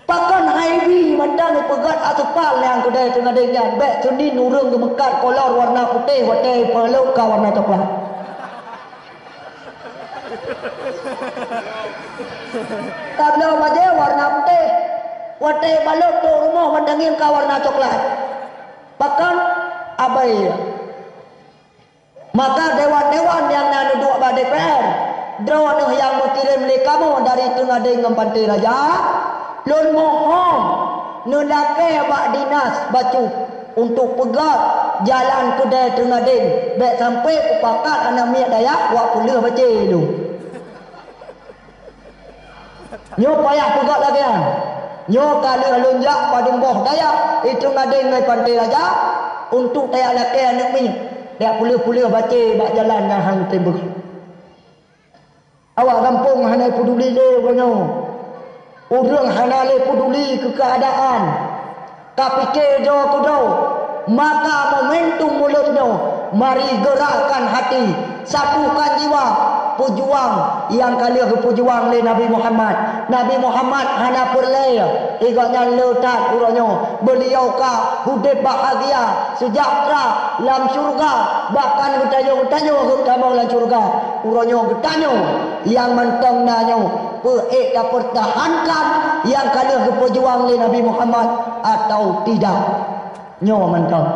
Pakon hai bi mantong ipeugét asupal nyang keudée Teungadeng nyan, bék seunin ureuëng geumeukat kolor warna putéh watée ipalok ka warna coklat. Tabloe bajée warna putéh, watée ibalok trok rumoh mantong ngieng ka warna coklat. Pakon? Abai. Maka dewan-dewan nyang na neuduek bak D P R, droeneueh nyang meukirém lé kamoe dari Teungadeng ngon Panté Raja, lôn mohon neulakée bak dinas bacut untuk peugét jalan keudée Teungadeng, bék sampoe peupakat aneuëk miet dayah wak peuleueh bacé lôn. Nyoe payah peugét lagée nyan. Nyoe ka lheueh lôn jak padum boh dayah, i Teungadeng ngon Panté Raja, untuk tajak lakée aneuëk miet, tajak peuleueh-peuleueh bacé bak jalan nyang han teumbeuh. Awak gampông hana peuduli lé uroe nyoe. Ureuëng hana lé peuduli keu keuadaan. Ka pike droe keudroe, maka momentum mulod nyoe, mari gerakkan hati, satukan jiwa, peujuang nyang ka lheueh geupeujuang lé Nabi Muhammad. Nabi Muhammad hana peureulée, i gobnyan le that uroe nyoe. Beuliau ka udeb bahagia, seujahtera lam syeuruga, bahkan geutanyoe-geutanyoe geutamong lam syeuruga. Uroe nyoe geutanyoe nyang mantong na nyoe, peu ék tapeurtahankan nyang ka lheueh geupeujuang lé Nabi Muhammad atawa tidak? Nyoe mantong.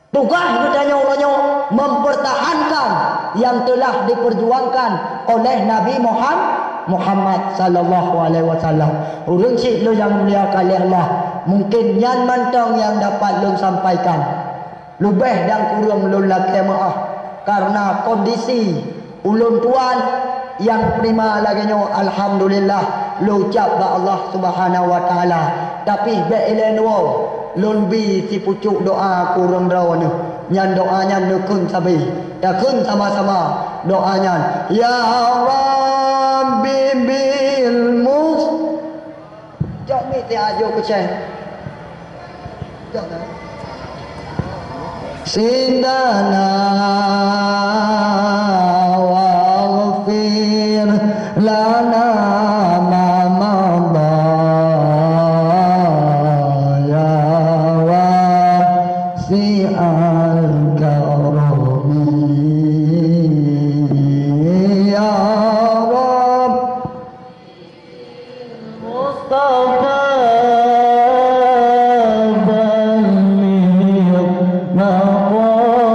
Tugaih geutanyoe uroe nyoe mempertahankan nyang telah diperjuangkan oleh Nabi Muham-, Muhammad sallallahu alaihi wasallam. Ureuëng syik lôn nyang mulia keu Allah, mungkin nyan mantong nyang dapat lôn sampaikan. Leubeh dan kureueng lôn lakée meuáh kareuna kondisi ulôn tuan nyang prima lagée nyoe, alhamdulillah, lôn ucab bak Allah Subhanahu wa Taala. Tapi bék ilée nyoe, lôn bi sipucuk doa keu ureuëng droeneueh. Nyan doa nyan neukheun sabe. Takheun sama-sama doa nyan, "Ya Rabbi bil mus-" Jok miet ya, jok keucai. Jok dah. Sidana waghfir lana ma madha, ya wasi'al karami, ya Rabb. Mustafa balligh maqam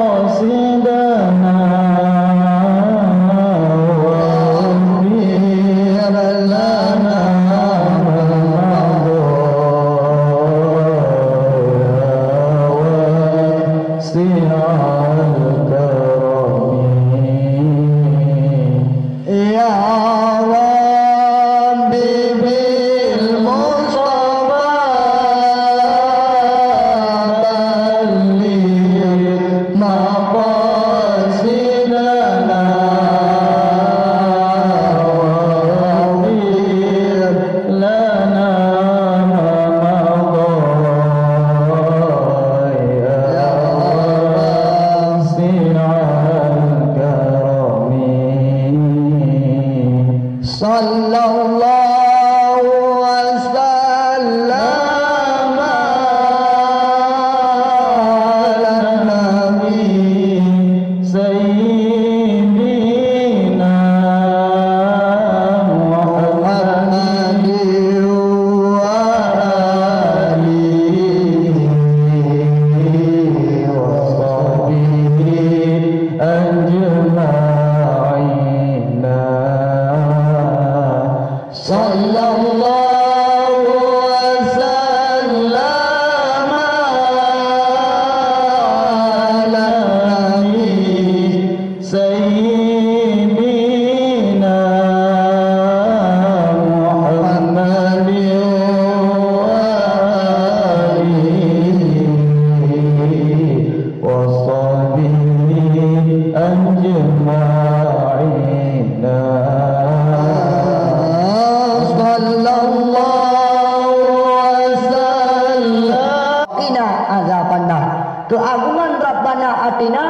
azabannar. Keuagungan Rabbana atina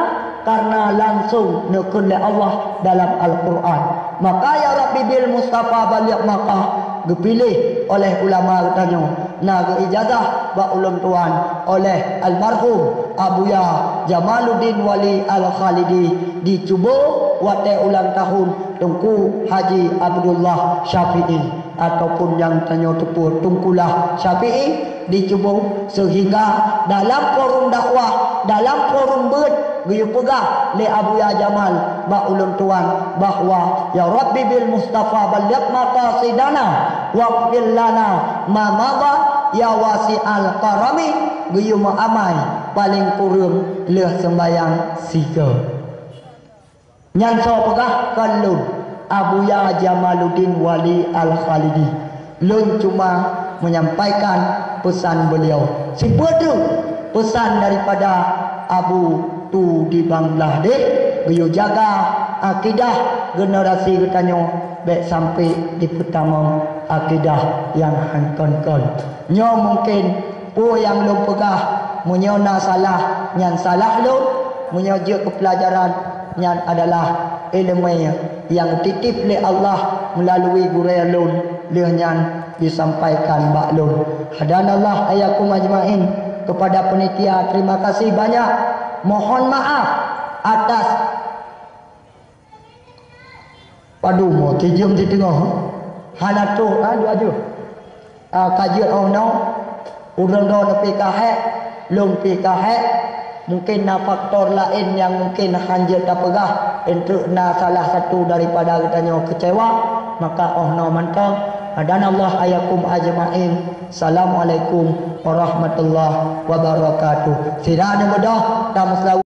karena langsung neukheun lé Allah dalam Al-Qur'an. Maka ya Rabbi bil Mustafa baligh maqsad geupiléh oleh ulama geutanyoe na geuijazah bak ulôn tuan oleh almarhum Abuya Jamaluddin Wali Al-Khalidi di Cubo watée ulang tahun Teungku Haji Abdullah Syafi'i ataupun nyang tanyoe teupeue Teungkulah Syafi'i di Cubo, seuhingga dalam forum dakwah, dalam forum beuet geuyue peugah lé Abuya Jamal bak ulôn tuan bahwa ya Rabbi bil Mustafa baligh maqasidana waghfir lana ma madha ya wasi'al karami, geuyue meuamai paleng kureueng lheueh seumbahyang sigoe. Nyan soe peugah kon lôn, Abuya Jamaluddin Wali Al-Khalidi. Lôn cuma menyampaikan pesan beliau. Sipeue treuk pesan daripada Abu Tu di Bangladesh, geuyue jaga akidah generasi geutanyoe bék sampai dipeutamong akidah nyang han kon-kon. Nyoe mungken peue nyang lôn peugah, meunyoe na salah, nyan salah lôn, meunyoe jeuet keu peulajaran, nyan adalah iéleumé nyang titip lé Allah meulalui gurée lôn, lheueh nyan jisampaikan bak lôn. Hadanallah iyyakum ajmain kepada panitia, terima kasih banyak. Mohon maaf atas Padum, oh, tijeuem siteungoh. Hana troh, ah, dua jeuem. Ah, ka jeuet oh noe, ureuëng droeneuh pih ka hék, lôn pih ka hék. Mungken na faktor laén nyang mungken han jeuet tapeugah, eunteuk na salah satu daripada geutanyoe keucewa, maka oh noe mantong. Hadanallah iyyakum ajmain. Assalamualaikum warahmatullahi wabarakatuh. Sira neubeudôh, tameusalamat.